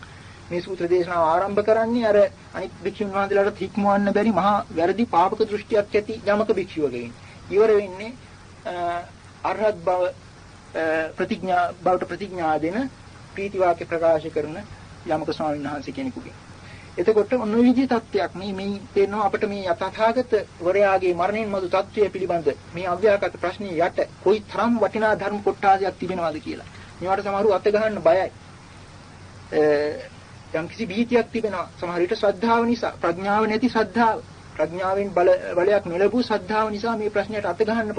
මේ සූත්‍ර දේශනාව ආරම්භ කරන්නේ අර අනිත් භික්ෂුන් වහන්සේලාට හික්මවන්න බැරි මහා වැරදි පාපක දෘෂ්ටියක් ඇති යමක භික්ෂුවකින්. ඉවර වෙන්නේ අරහත් බව ප්‍රතිඥා බවට ප්‍රතිඥා දෙන ප්‍රීති වාක්‍ය ප්‍රකාශ කරන යමක ස්වාමීන් වහන්සේ කෙනෙකුගෙන්. එතකොට ඔන්න ඔය විදිහේ තත්ත්වයක් මේ මේ තේරෙනවා අපිට මේ යථාගත වරයාගේ මරණයන් මතු තත්ත්වය පිළිබඳ මේ අව්‍යාකත ප්‍රශ්නේ යට කොයි තරම් වටිනා ධර්ම කොටාසයක් තිබෙනවද කියලා. මේවට සමහරව අත ගහන්න බයයි. යම්කිසි භීතියක් තිබෙනවා. සමහර විට ශ්‍රද්ධාව නිසා, ප්‍රඥාව නැති ශ්‍රද්ධාව, ප්‍රඥාවෙන් බලයක් නොලැබූ ශ්‍රද්ධාව නිසා මේ ප්‍රශ්නයට අත ගහන්න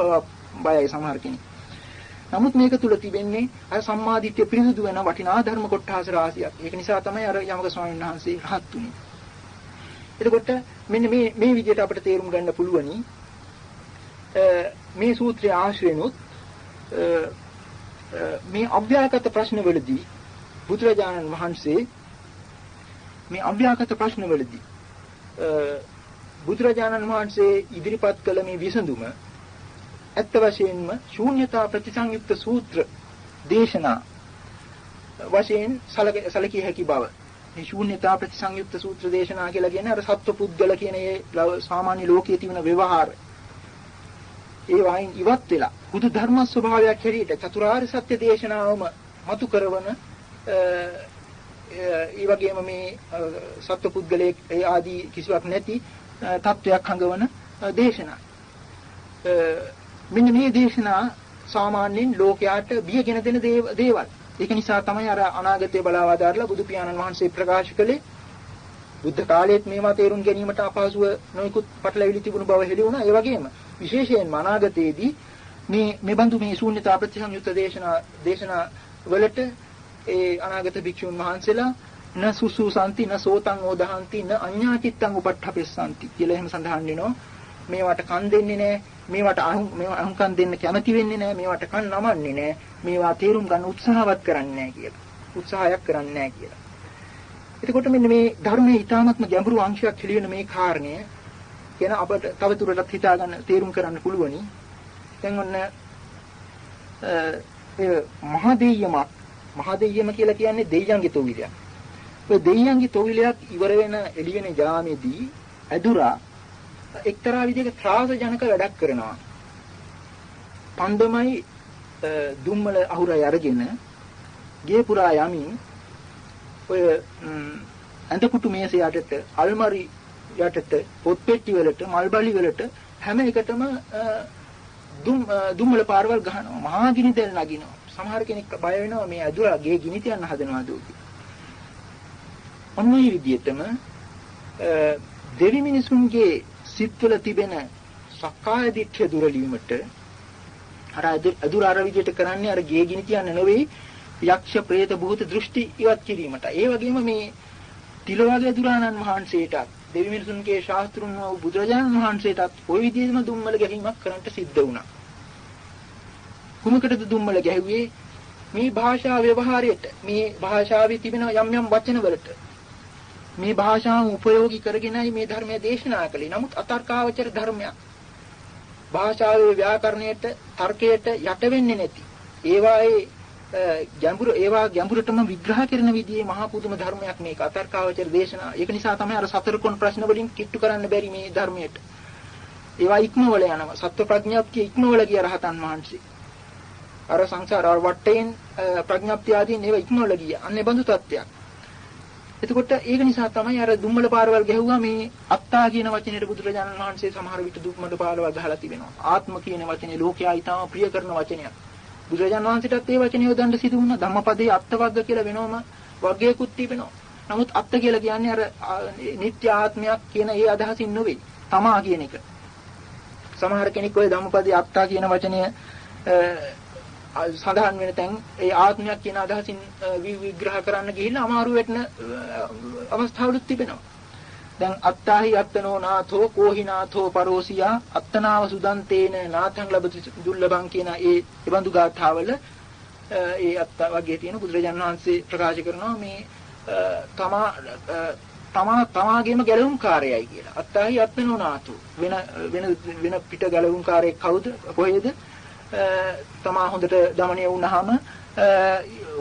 බයයි සමහර කෙනෙක්. නමුත් මේක තුල තිබෙන්නේ අර සම්මාදිට්ඨිය පිරිසුදු වෙන වටිනා ධර්ම කොටාස රාශියක්. ඒක නිසා තමයි අර යමක ස්වාමීන් වහන්සේ රහත් වුනේ. එතකොට මෙන්න මේ මේ විදිහට අපිට තේරුම් ගන්න පුළුවනි මේ සූත්‍රය ආශ්‍රයෙන්ුත් මේ අව්‍යාකත ප්‍රශ්නවලදී බුදුරජාණන් වහන්සේ මේ අව්‍යාකත ප්‍රශ්නවලදී බුදුරජාණන් වහන්සේ ඉදිරිපත් කළ මේ විසඳුම ඇත්ත වශයෙන්ම ශූන්‍යතා ප්‍රතිසංයුක්ත සූත්‍ර දේශනා වශයෙන් සැලකිය හැකි බව. මේ ශූන්‍යතා ප්‍රතිසංයුක්ත සූත්‍ර දේශනා කියලා කියන්නේ අර සත්ව පුද්ගල කියන ඒ සාමාන්‍ය ලෝකයේ තිබෙන ව්‍යවහාර ඒ වයින් ඉවත් වෙලා බුදු ධර්ම ස්වභාවයක් හැටියට චතුරාර්ය සත්‍ය දේශනාවම මතු කරවන ඒ වගේම මේ සත්ව පුද්ගලයේ ඒ ආදී කිසිවක් නැති තත්වයක් හඟවන දේශනා. මෙන්න මේ දේශනා සාමාන්‍යයෙන් ලෝකයාට බියගෙන දෙන දේවල්. ඒක නිසා තමයි අර අනාගතය බලාවදාරලා බුදු පියාණන් වහන්සේ ප්‍රකාශ කළේ බුද්ධ කාලයේත් මේවා තේරුම් ගැනීමට අපහසුව නොයෙකුත් පටලැවිලි තිබුණු බව හෙළි වුණා. ඒ වගේම විශේෂයෙන්ම අනාගතයේදී මේ මේ බඳු මේ ශූන්‍යතා ප්‍රතිසංයුක්ත දේශනා වලට ඒ අනාගත භික්ෂුන් වහන්සේලා න සුසුසන්ති න සෝතං ඕදහන්ති න අඤ්ඤා චිත්තං උපට්ඨපෙස්සන්ති කියලා එහෙම සඳහන් වෙනවා. මේවට කන් දෙන්නේ නැහැ, මේවට අහුම්කන් දෙන්න කැමති වෙන්නේ නැහැ, මේවට කන් නමන්නේ නැහැ, මේවා තේරුම් ගන්න උත්සාහවත් කරන්නේ නැහැ කියලා. උත්සාහයක් කරන්නේ නැහැ කියලා. එතකොට මෙන්න මේ ධර්මයේ ඊ타ත්ම ගැඹුරු අංශයක් හෙළි වෙන මේ කාරණය කියන අපට තව දුරටත් හිතා ගන්න තේරුම් කරන්න පුළුවනි. දැන් ඔන්න ඒ මහදෙයියමක්, මහදෙයියම කියලා කියන්නේ දෙයියන්ගේ තොවිලයක්. ඔය දෙයියන්ගේ තොවිලයක් ඉවර වෙන එළි වෙන ජාමේදී ඇදුරා එක්තරා විදිහක ත්‍රාසජනක වැඩක් කරනවා. පන්දමයි දුම්මල අහුරයි අරගෙන ගේ පුරා යමින් ඔය ඇඳපුටු මේස යටට, අල්මාරි යටට, පොත් පෙට්ටි වලට, මල් බලි වලට හැම එකටම දුම්මල පාරවල් ගහනවා. මහා ගිනි තෙල් නගිනවා. සමහර කෙනෙක් බය වෙනවා මේ ඇදුරා ගේ ගිනි තියන්න හදනවා දෝ කියලා. ඔන්න ඔය විදිහටම දෙවි මිනිසුන්ගේ සිත්වල තිබෙන සක්කාය දිට්ඨිය දුරලීමට අර අදුර අර විදිහට කරන්නේ අර ගේ ගිනි තියන්න නෙවෙයි, යක්ෂ ප්‍රේත භූත දෘෂ්ටි ඉවත් කිරීමට. ඒ වගේම මේ තිලවගේ දුරාණන් වහන්සේටත් දෙවි මිනිසුන්ගේ ශාස්ත්‍රුන් වූ බුදුරජාණන් වහන්සේටත් ওই විදිහටම දුම්මල ගැහිමක් කරන්නට සිද්ධ වුණා. කුමකටද දුම්මල ගැහුවේ? මේ භාෂා ව්‍යවහාරයට, මේ භාෂාවේ තිබෙන යම් යම් වචන වලට මේ භාෂාව උපයෝගී කරගෙනයි මේ ධර්මය දේශනා කළේ. නමුත් අතර්කාවචර ධර්මයක්. භාෂාවේ ව්‍යාකරණයට, තර්කයට යට වෙන්නේ නැති. ඒවායේ ගැඹුරු, ඒවා ගැඹුරටම විග්‍රහ කරන විදිහේ මහා පුදුම ධර්මයක් මේක අතර්කාවචර දේශනා. ඒක නිසා තමයි අර සතර කොන් ප්‍රශ්න වලින් කිට්ටු කරන්න බැරි මේ ධර්මයට. ඒවා ඉක්මවල යනවා. සත්ව ප්‍රඥාප්තිය ඉක්මවල ගිය රහතන් වහන්සේ. අර සංසාර වටයෙන් ප්‍රඥාප්තිය ආදීන් ඒවා ඉක්මවල ගියා. අන්න ඒ බඳු තත්ත්වයක්. එතකොට ඒක නිසා තමයි අර දුම්මල පාරවල් ගැහුවා මේ අත්තා කියන වචනයට බුදුරජාණන් වහන්සේ සමහර විට දුම්මල පාරවල් ගහලා තිබෙනවා. ආත්ම කියන වචනේ ලෝකයා ඊටම ප්‍රිය කරන වචනයක්. බුදුරජාණන් වහන්සේටත් ඒ වචනේ යොදන්න සිදු වුණා. ධම්මපදයේ අත්වග්ග කියලා වෙනවම වර්ගයකුත් තිබෙනවා. නමුත් අත්ත කියලා කියන්නේ අර නිත්‍ය ආත්මයක් කියන ඒ අදහසින් නෙවෙයි, තමා කියන එක. සමහර කෙනෙක් ඔය ධම්මපදයේ අත්තා කියන වචනය සඳහන් වෙන තැන් ඒ ආත්මයක් කියන අදහසින් විග්‍රහ කරන්න ගිහිල්ලා අමාරු වෙටන අවස්ථාවලුත් තිබෙනවා. දැන් අත්තාහි අත්තනෝ නාථෝ කෝහි නාථෝ පරෝසියා අත්තනාව සුදන්තේන නාථං ලබති දුර්ලභං කියන ඒ බඳු ගාථාවල ඒ අත්ත වගේ තියෙන බුදුරජාණන් වහන්සේ ප්‍රකාශ කරනවා මේ තමා තමා තමාගේම ගැලවුම්කාරයයි කියලා. අත්තාහි අත්තනෝ නාථෝ වෙන වෙන වෙන පිට ගැලවුම්කාරයෙක් කවුද කොහෙද? තමා හොඳට දමණය වුණාම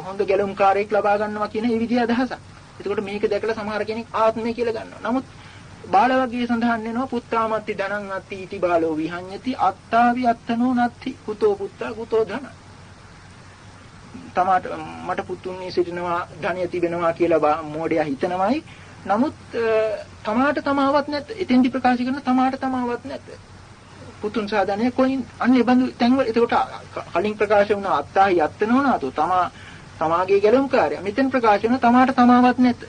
හොඳ ගැලවුම්කාරයෙක් ලබා ගන්නවා කියන ඒ විදිහ අදහසක්. එතකොට මේක දැකලා සමහර කෙනෙක් ආත්මය කියලා ගන්නවා. නමුත් බාල වර්ගයේ සඳහන් වෙනවා පුත්තාමත්ති ධනං අත්ති ඉති බාලෝ විහඤ්ඤති අත්තාවි අත්තනෝ නත්ති කුතෝ පුත්තා කුතෝ ධන. තමාට මට පුතුන් සිටිනවා ධනය තිබෙනවා කියලා මෝඩයා හිතනවායි. නමුත් තමාට තමාවත් නැත. එතෙන්දි ප්‍රකාශ කරන තමාට තමාවත් නැත. පුතුන් සහ ධනය කොයින් අන්න ඒ බඳු තැන්වල එතකොට කලින් ප්‍රකාශ වුණා අත්තාහි අත්තනෝ නාතෝ තමා තමාගේ ගැලවුම්කාරය. මෙතෙන් ප්‍රකාශ වෙන තමාට තමාවත් නැත.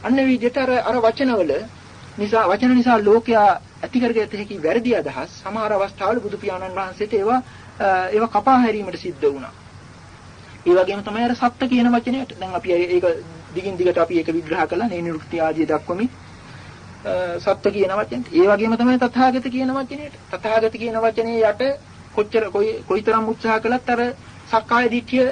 අන්න විදිහට අර අර වචනවල නිසා වචන නිසා ලෝකයා ඇති කරගත හැකි වැරදි අදහස් සමහර අවස්ථාවල බුදු පියාණන් වහන්සේට ඒවා ඒවා කපා හැරීමට සිද්ධ වුණා. ඒ වගේම තමයි අර සත්‍ය කියන වචනයට දැන් අපි ඒක දිගින් දිගට අපි ඒක විග්‍රහ කළා නේ නිරුක්ති ආදී දක්වමින් සත්‍ය කියන වචනයට. ඒ වගේම තමයි තථාගත කියන වචනයට. තථාගත කියන වචනේ යට කොච්චර කොයිතරම් උත්සාහ කළත් අර සක්කාය දිට්ඨිය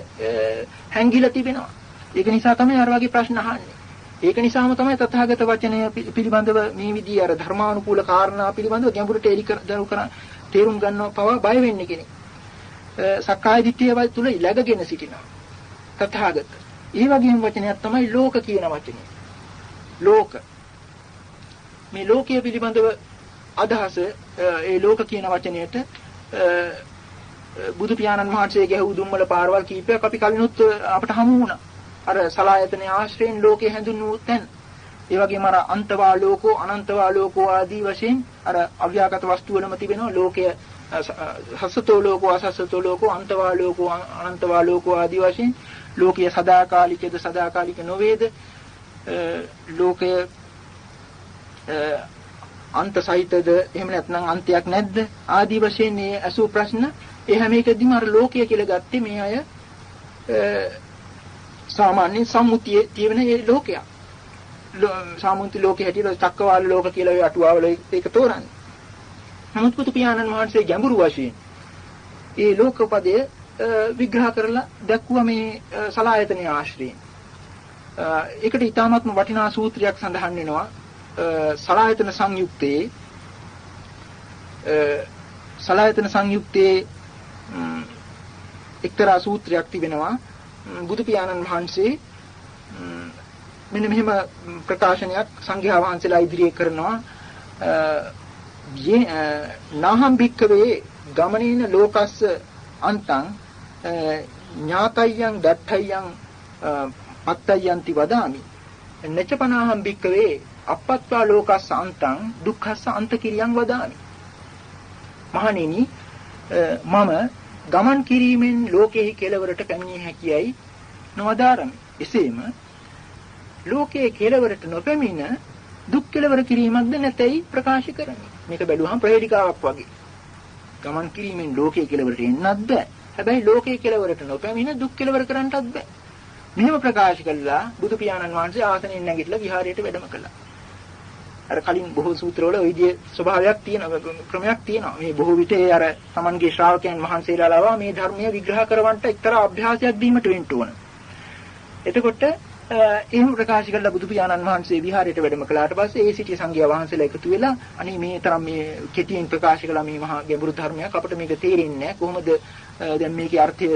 හැංගිලා තිබෙනවා. ඒක නිසා තමයි අර වගේ ප්‍රශ්න අහන්නේ. ඒක නිසාම තමයි තථාගත වචනය පිළිබඳව මේ විදිහේ අර ධර්මානුකූල කාරණා පිළිබඳව ගැඹුරට එලි කර තේරුම් ගන්නව පවා බය වෙන්නේ කෙනෙක්. සක්කාය දිට්ඨිය තුල läගගෙන සිටිනවා. තථාගත. ඒ වගේම වචනයක් තමයි ලෝක කියන වචනය. ලෝක. මේ ලෝකය පිළිබඳව අදහස ඒ ලෝක කියන වචනයට බුදු පියාණන් වහන්සේ ගැහූ දුම්මල පාරවල් කීපයක් අපි කලිනුත් අපට හමු වුණා. අර සලායතන ආශ්‍රයෙන් ලෝකේ හැඳින්වූ තැන්. ඒ වගේම අර අන්තවා ලෝකෝ අනන්තවා ලෝකෝ ආදී වශයෙන් අර අව්‍යාගත වස්තු වලම තිබෙනවා ලෝකය සස්සතෝ ලෝකෝ අසස්සතෝ ලෝකෝ අන්තවා ලෝකෝ අනන්තවා ලෝකෝ ආදී වශයෙන් ලෝකය සදාකාලිකද සදාකාලික නොවේද, ලෝකය අන්ත සහිතද එහෙම නැත්නම් අන්තයක් නැද්ද ආදී වශයෙන් මේ අසු ප්‍රශ්න ඒ හැම එකදීම අර ලෝකය කියලා ගත්තේ මේ අය සාමාන්‍ය සම්මුතියේ තියෙන මේ ලෝකයක්. සාමුන්ති ලෝකයේ හැටියට චක්කවාල ලෝක කියලා ඔය අටුවාවල ඒක තෝරන්නේ. නමුත් බුදු පියාණන් වහන්සේ ගැඹුරු වශයෙන් ඒ ලෝක පදය විග්‍රහ කරලා දැක්වුවා මේ සලායතනයේ ආශ්‍රයෙන්. ඒකට ඉතාමත්ම වටිනා සූත්‍රයක් සඳහන් වෙනවා සලායතන සංයුක්තයේ. සලායතන සංයුක්තයේ එක්තරා සූත්‍රයක් තිබෙනවා. බුදු පියාණන් වහන්සේ මෙන්න මෙහෙම ප්‍රකාශනයක් සංඝයා වහන්සේලා ඉදිරියේ කරනවා. නාහම් භික්ඛවේ ගමනේන ලෝකස්ස අන්තං ඥාතයං දට්ඨයං පත්තයන්ති වදාමි. නචපනාහම් භික්ඛවේ අප්පත්වා ලෝකස්ස අන්තං දුක්ඛස්ස අන්ත කිරියං වදාමි. මහණෙනි, මම ගමන් කිරීමෙන් ලෝකෙහි කෙලවරට පැමිණිය හැකියයි නොවදාරමි. එසේම ලෝකයේ කෙලවරට නොපැමිණ දුක් කෙලවර කිරීමක්ද නැතැයි ප්‍රකාශ කරමි. මේක බැලුවහම ප්‍රහේලිකාවක් වගේ. ගමන් කිරීමෙන් ලෝකයේ කෙලවරට එන්නත් බෑ. හැබැයි ලෝකයේ කෙලවරට නොපැමිණ දුක් කෙලවර කරන්නටත් බෑ. මෙහෙම ප්‍රකාශ කළා බුදු පියාණන් වහන්සේ ආසනයෙන් නැගිටලා විහාරයට වැඩම කළා. අර කලින් බොහෝ සූත්‍රවල ওই විදිහේ ස්වභාවයක් තියෙනවා, ක්‍රමයක් තියෙනවා. මේ බොහෝ විට ඒ අර තමන්ගේ ශ්‍රාවකයන් වහන්සේලා ලවා මේ ධර්මය විග්‍රහ කරවන්නට එක්තරා අභ්‍යාසයක් දීමට වෙන්න ඕන. එතකොට එහෙම ප්‍රකාශ කළා බුදු පියාණන් වහන්සේ විහාරයට වැඩම කළාට පස්සේ ඒ සිටිය සංඝයා වහන්සේලා එකතු වෙලා අනේ මේ තරම් මේ කෙටියෙන් ප්‍රකාශ කළා මේ මහා ගැඹුරු ධර්මයක් අපිට මේක තේරෙන්නේ නැහැ, කොහොමද දැන් මේකේ අර්ථය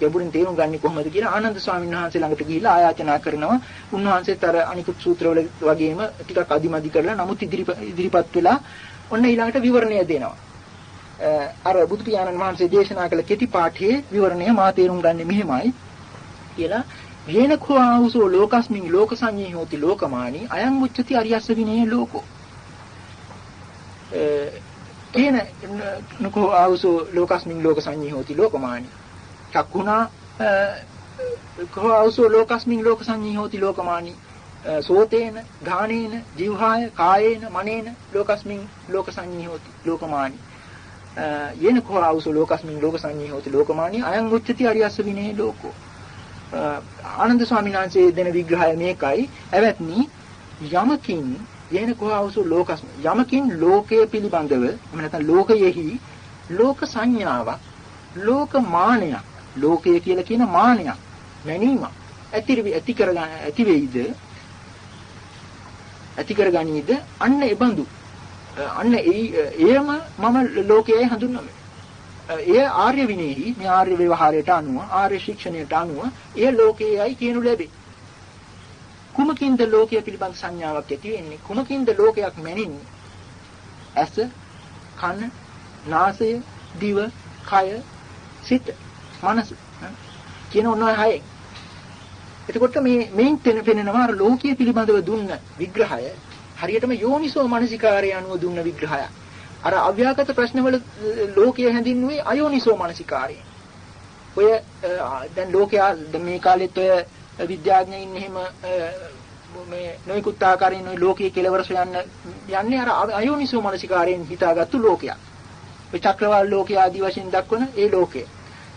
ගැඹුරින් තේරුම් ගන්නේ කොහොමද කියලා ආනන්ද ස්වාමීන් වහන්සේ ළඟට ගිහිල්ලා ආයාචනා කරනවා. උන්වහන්සේත් අර අනිකුත් සූත්‍රවල වගේම ටිකක් අදිමදි කරලා නමුත් ඉදිරිපත් වෙලා ඔන්න ඊළඟට විවරණය දෙනවා. අර බුදු පියාණන් වහන්සේ දේශනා කළ කෙටි පාඨයේ විවරණය මා තේරුම් ගන්නේ මෙහෙමයි කියලා. යේනකෝ ආවුසෝ ලෝකස්මින් ලෝක සංඤේ හෝති ලෝකමානි අයං උච්චති අරියස්ස විනේ ලෝකෝ. කේන නකෝ ආවුසෝ ලෝකස්මින් ලෝක සංඤේ හෝති ලෝකමානි චක්ඛුනා කෝ ආවුසෝ ලෝකස්මින් ලෝක සංඤේ හෝති ලෝකමානි සෝතේන ගානේන ජීවහාය කායේන මනේන ලෝකස්මින් ලෝක සංඤේ හෝති ලෝකමානි. යේන කෝ ආවුසෝ ලෝකස්මින් ලෝක සංඤී හෝති ලෝකමානී අයං උච්චති අරියස්ස විනේ ලෝකෝ. ආනන්ද ස්වාමීන් වහන්සේ දෙන විග්‍රහය මේකයි. ඇවැත්නි යමකින් යේන කෝ ආවුසෝ ලෝකස්මින් යමකින් ලෝකය පිළිබඳව එහෙම නැත්නම් ලෝකයෙහි ලෝක සංඥාවක් ලෝක මානයක් ලෝකය කියලා කියන මානයක් මැනීමක් ඇති කරගන්න ඇති වෙයිද ඇති කරගනීද අන්න එබඳු අන්න එයම මම ලෝකයයි හඳුන්වමි. එය ආර්ය විනයෙහි මේ ආර්ය ව්‍යවහාරයට අනුව ආර්ය ශික්ෂණයට අනුව එය ලෝකයයි කියනු ලැබේ. කුමකින්ද ලෝකය පිළිබඳ සංඥාවක් ඇති වෙන්නේ? කුමකින්ද ලෝකයක් මැනින්නේ? ඇස, කන, නාසය, දිව, කය, සිත, මනස කියන ඔන්න ඔය හයෙන්. එතකොට මේ මේන් පෙනෙනවා අර ලෝකය පිළිබඳව දුන්න විග්‍රහය හරියටම යෝනිසෝ මනසිකාරය අනුව දුන්න විග්‍රහයක්. අර අව්‍යාගත ප්‍රශ්නවල ලෝකය හැඳින්වුවේ අයෝනිසෝ මනසිකාරයෙන්. ඔය දැන් ලෝකයා මේ කාලෙත් ඔය විද්‍යාඥයින් එහෙම මේ නොයෙකුත් ආකාරයෙන් ඔය ලෝකයේ කෙලවර සොයන්න යන්නේ අර අයෝනිසෝ මනසිකාරයෙන් හිතාගත්තු ලෝකයක්. ඔය චක්‍රවාල ලෝකය ආදී වශයෙන් දක්වන ඒ ලෝකය.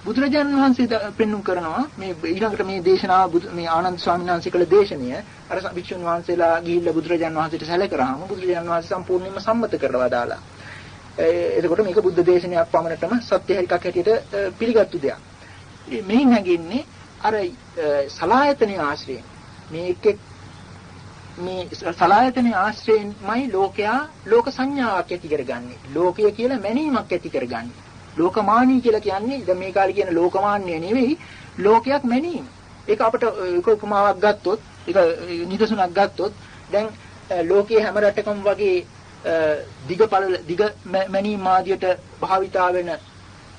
බුදුරජාණන් වහන්සේ පෙන්눔 කරනවා මේ ඊළඟට මේ දේශනාව මේ ආනන්ද ස්වාමීන් වහන්සේ කළ දේශනය අර භික්ෂුන් වහන්සේලා ගිහිල්ලා බුදුරජාණන් වහන්සේට සැලකරාම බුදුරජාණන් වහන්සේ සම්පූර්ණයෙන්ම සම්මත කරලා දාලා. එතකොට මේක බුද්ධ දේශනයක් පමණටම සත්‍ය එකක් හැටියට පිළිගත්තු දෙයක්. මෙයින් හැඟෙන්නේ අර සලායතනයේ ආශ්‍රයෙන් මේ එක් එක් මේ සලායතනයේ ආශ්‍රයෙන්මයි ලෝකයා ලෝක සංඥාවක් ඇති කරගන්නේ. ලෝකය කියලා මැනීමක් ඇති කරගන්නේ. ලෝකමානී කියලා කියන්නේ දැන් මේ කාලේ කියන ලෝකමාන්‍ය නෙවෙයි ලෝකයක් මැනීම. ඒක අපිට එක උපමාවක් ගත්තොත් ඒක නිදසුනක් ගත්තොත් දැන් ලෝකයේ හැම රටකම වගේ දිග පළල දිග මැනීම ආදියට භාවිතා වෙන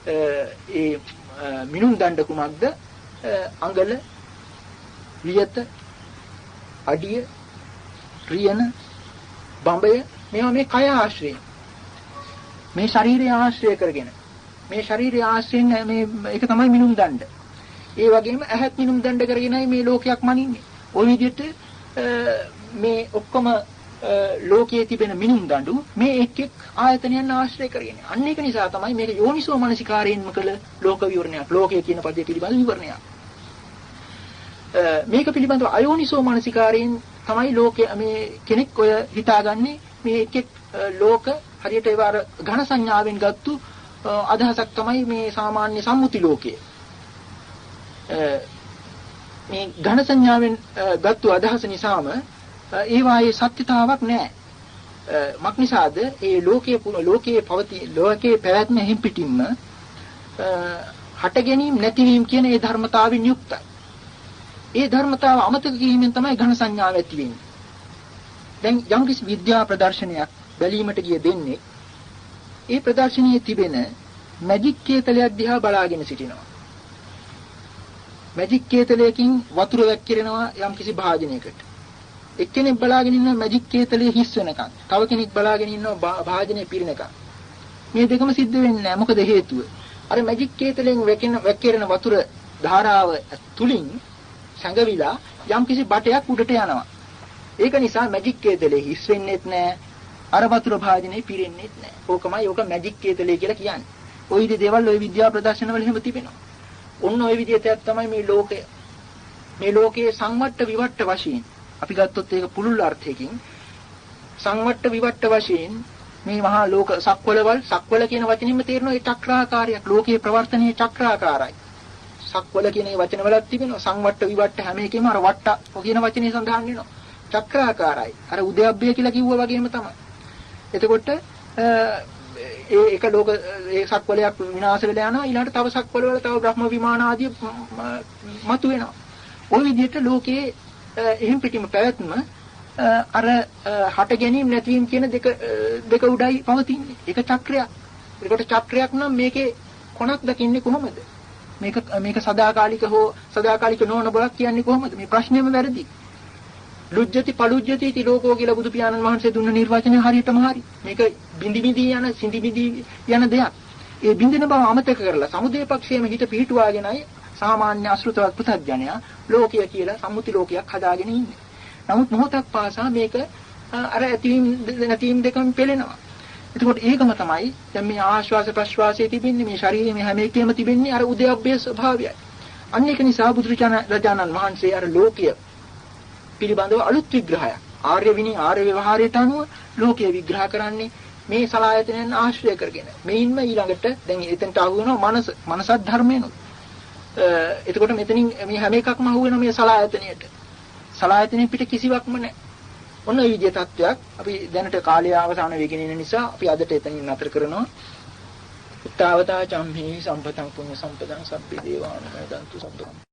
ඒ මිනුම් දණ්ඩ කුමක්ද? අඟල, වියත, අඩිය, රියන, බඹය මේවා මේ කය ආශ්‍රයෙන් මේ ශරීරය ආශ්‍රය කරගෙන මේ ශරීරය ආශ්‍රයෙන් මේ ඒක තමයි මිනුම් දණ්ඩ. ඒ වගේම ඇහත් මිනුම් දණ්ඩ කරගෙනයි මේ ලෝකයක් මනින්නේ. ওই විදිහට මේ ඔක්කොම ලෝකයේ තිබෙන මිනුම් දඬු මේ එක් එක් ආයතනයන් ආශ්‍රය කරගෙන. අන්න ඒක නිසා තමයි මේක යෝනිසෝ මනසිකාරයෙන්ම කළ ලෝක විවරණයක්. ලෝකය කියන පදය පිළිබඳ විවරණයක්. මේක පිළිබඳව අයෝනිසෝ මනසිකාරයෙන් තමයි ලෝකය මේ කෙනෙක් ඔය හිතාගන්නේ මේ එක් එක් ලෝක හරියට ඒවා අර ඝන සංඥාවෙන් ගත්තු අදහසක් තමයි මේ සාමාන්‍ය සම්මුති ලෝකය. මේ ඝන සංඥාවෙන් ගත්තු අදහස නිසාම ඒ වායේ සත්‍යතාවක් නෑ. මක් නිසාද ඒ ලෝකයේ ලෝකයේ පවති ලෝකයේ පැවැත්ම හිම් පිටින්ම හට ගැනීම නැතිවීම කියන ඒ ධර්මතාවෙන් යුක්තයි. ඒ ධර්මතාව අමතක කිරීමෙන් තමයි ඝන සංඥාව ඇති වෙන්නේ. දැන් යම්කිසි විද්‍යා ප්‍රදර්ශනයක් බැලීමට ගිය දෙන්නේ ඒ ප්‍රදර්ශනයේ තිබෙන මැජික් කේතලයක් දිහා බලාගෙන සිටිනවා. මැජික් කේතලයකින් වතුර වැක්කිරෙනවා යම්කිසි භාජනයකට. එක්කෙනෙක් බලාගෙන ඉන්නවා මැජික් කේතලයේ හිස් වෙනකන්. තව කෙනෙක් බලාගෙන ඉන්නවා භාජනය පිරෙනකන්. මේ දෙකම සිද්ධ වෙන්නේ නැහැ. මොකද හේතුව? අර මැජික් කේතලයෙන් වැක්කිරෙන වතුර ධාරාව තුලින් සැඟවිලා යම්කිසි බටයක් උඩට යනවා. ඒක නිසා මැජික් කේතලයේ හිස් වෙන්නෙත් නැහැ. අර වතුර භාජනයේ පිරෙන්නෙත් නැහැ. ඕකමයි ඕක මැජික් කේතලය කියලා කියන්නේ. ඔය විදිහේ දේවල් ඔය විද්‍යා ප්‍රදර්ශනවල එහෙම තිබෙනවා. ඔන්න ඔය විදිහට තමයි මේ ලෝකය. මේ ලෝකයේ සංවට්ට විවට්ට වශයෙන් අපි ගත්තොත් ඒක පුළුල් අර්ථයකින් සංවට්ට විවට්ට වශයෙන් මේ මහා ලෝක සක්වලවල් සක්වල කියන වචනින්ම තේරෙනවා ඒ චක්‍රාකාරයක්. ලෝකයේ ප්‍රවර්තනයේ චක්‍රාකාරයි. සක්වල කියන ඒ වචන වලත් තිබෙනවා සංවට්ට විවට්ට හැම එකෙම අර වට්ට කියන වචනේ සඳහන් වෙනවා. චක්‍රාකාරයි. අර උදයබ්බය කියලා කිව්වා වගේම තමයි. එතකොට ඒ එක ලෝක ඒ සක්වලයක් විනාශ වෙලා යනවා. ඊළඟට තව සක්වල වල තව බ්‍රහ්ම විමාන ආදී මතු වෙනවා. ওই විදිහට ලෝකයේ එහෙම් පිටිම පැවැත්ම අර හට ගැනීම නැතිවීම කියන දෙක දෙක උඩයි පවතින්නේ. ඒක චක්‍රයක්. ඒකට චක්‍රයක් නම් මේකේ කොනක් දකින්නේ කොහොමද? මේක මේක සදාකාලික හෝ සදාකාලික නොවන බවක් කියන්නේ කොහොමද? මේ ප්‍රශ්නේම වැරදි. ලුජ්ජති පලුජ්ජති इति ලෝකෝ කියලා බුදු පියාණන් වහන්සේ දුන්න නිර්වචනය හරියටම හරි. මේක බිඳි බිඳි යන සිඳි බිඳි යන දෙයක්. ඒ බිඳින බව අමතක කරලා සමුදය පක්ෂයේම හිත පිහිටුවාගෙනයි සාමාන්‍ය අශෘතවත් පෘථග්ජනයා ලෝකය කියලා සම්මුති ලෝකයක් හදාගෙන ඉන්නේ. නමුත් මොහොතක් පාසා මේක අර ඇතිවීම නැතිවීම දෙකම පෙළෙනවා. එතකොට ඒකම තමයි දැන් මේ ආශ්වාස ප්‍රශ්වාසයේ තිබෙන්නේ, මේ ශරීරයේ මේ හැම එකේම තිබෙන්නේ අර උදයබ්බේ ස්වභාවයයි. අන්න ඒක නිසා බුදුරජාණන් වහන්සේ අර ලෝකය පිළිබඳව අලුත් විග්‍රහයක්, ආර්ය විනී ආර්ය ව්‍යවහාරයට අනුව ලෝකය විග්‍රහ කරන්නේ මේ සලායතනයන් ආශ්‍රය කරගෙන. මෙයින්ම ඊළඟට දැන් එතනට අහු වෙනවා මනස, මනසත් ධර්මයනොත්. එතකොට මෙතනින් මේ හැම එකක්ම අහු වෙනවා මේ සලායතනයට. සලායතනෙ පිට කිසිවක්ම නැහැ. ඔන්න ඔය විදිහේ තත්වයක් අපි දැනට කාලය අවසාන වෙගෙන ඉන්න නිසා අපි අදට එතනින් නතර කරනවා. උත්තාවතා චම්හි සම්පතං පුඤ්ඤ සම්පදං සබ්බේ දේවානුමෝදන්තු සබ්බ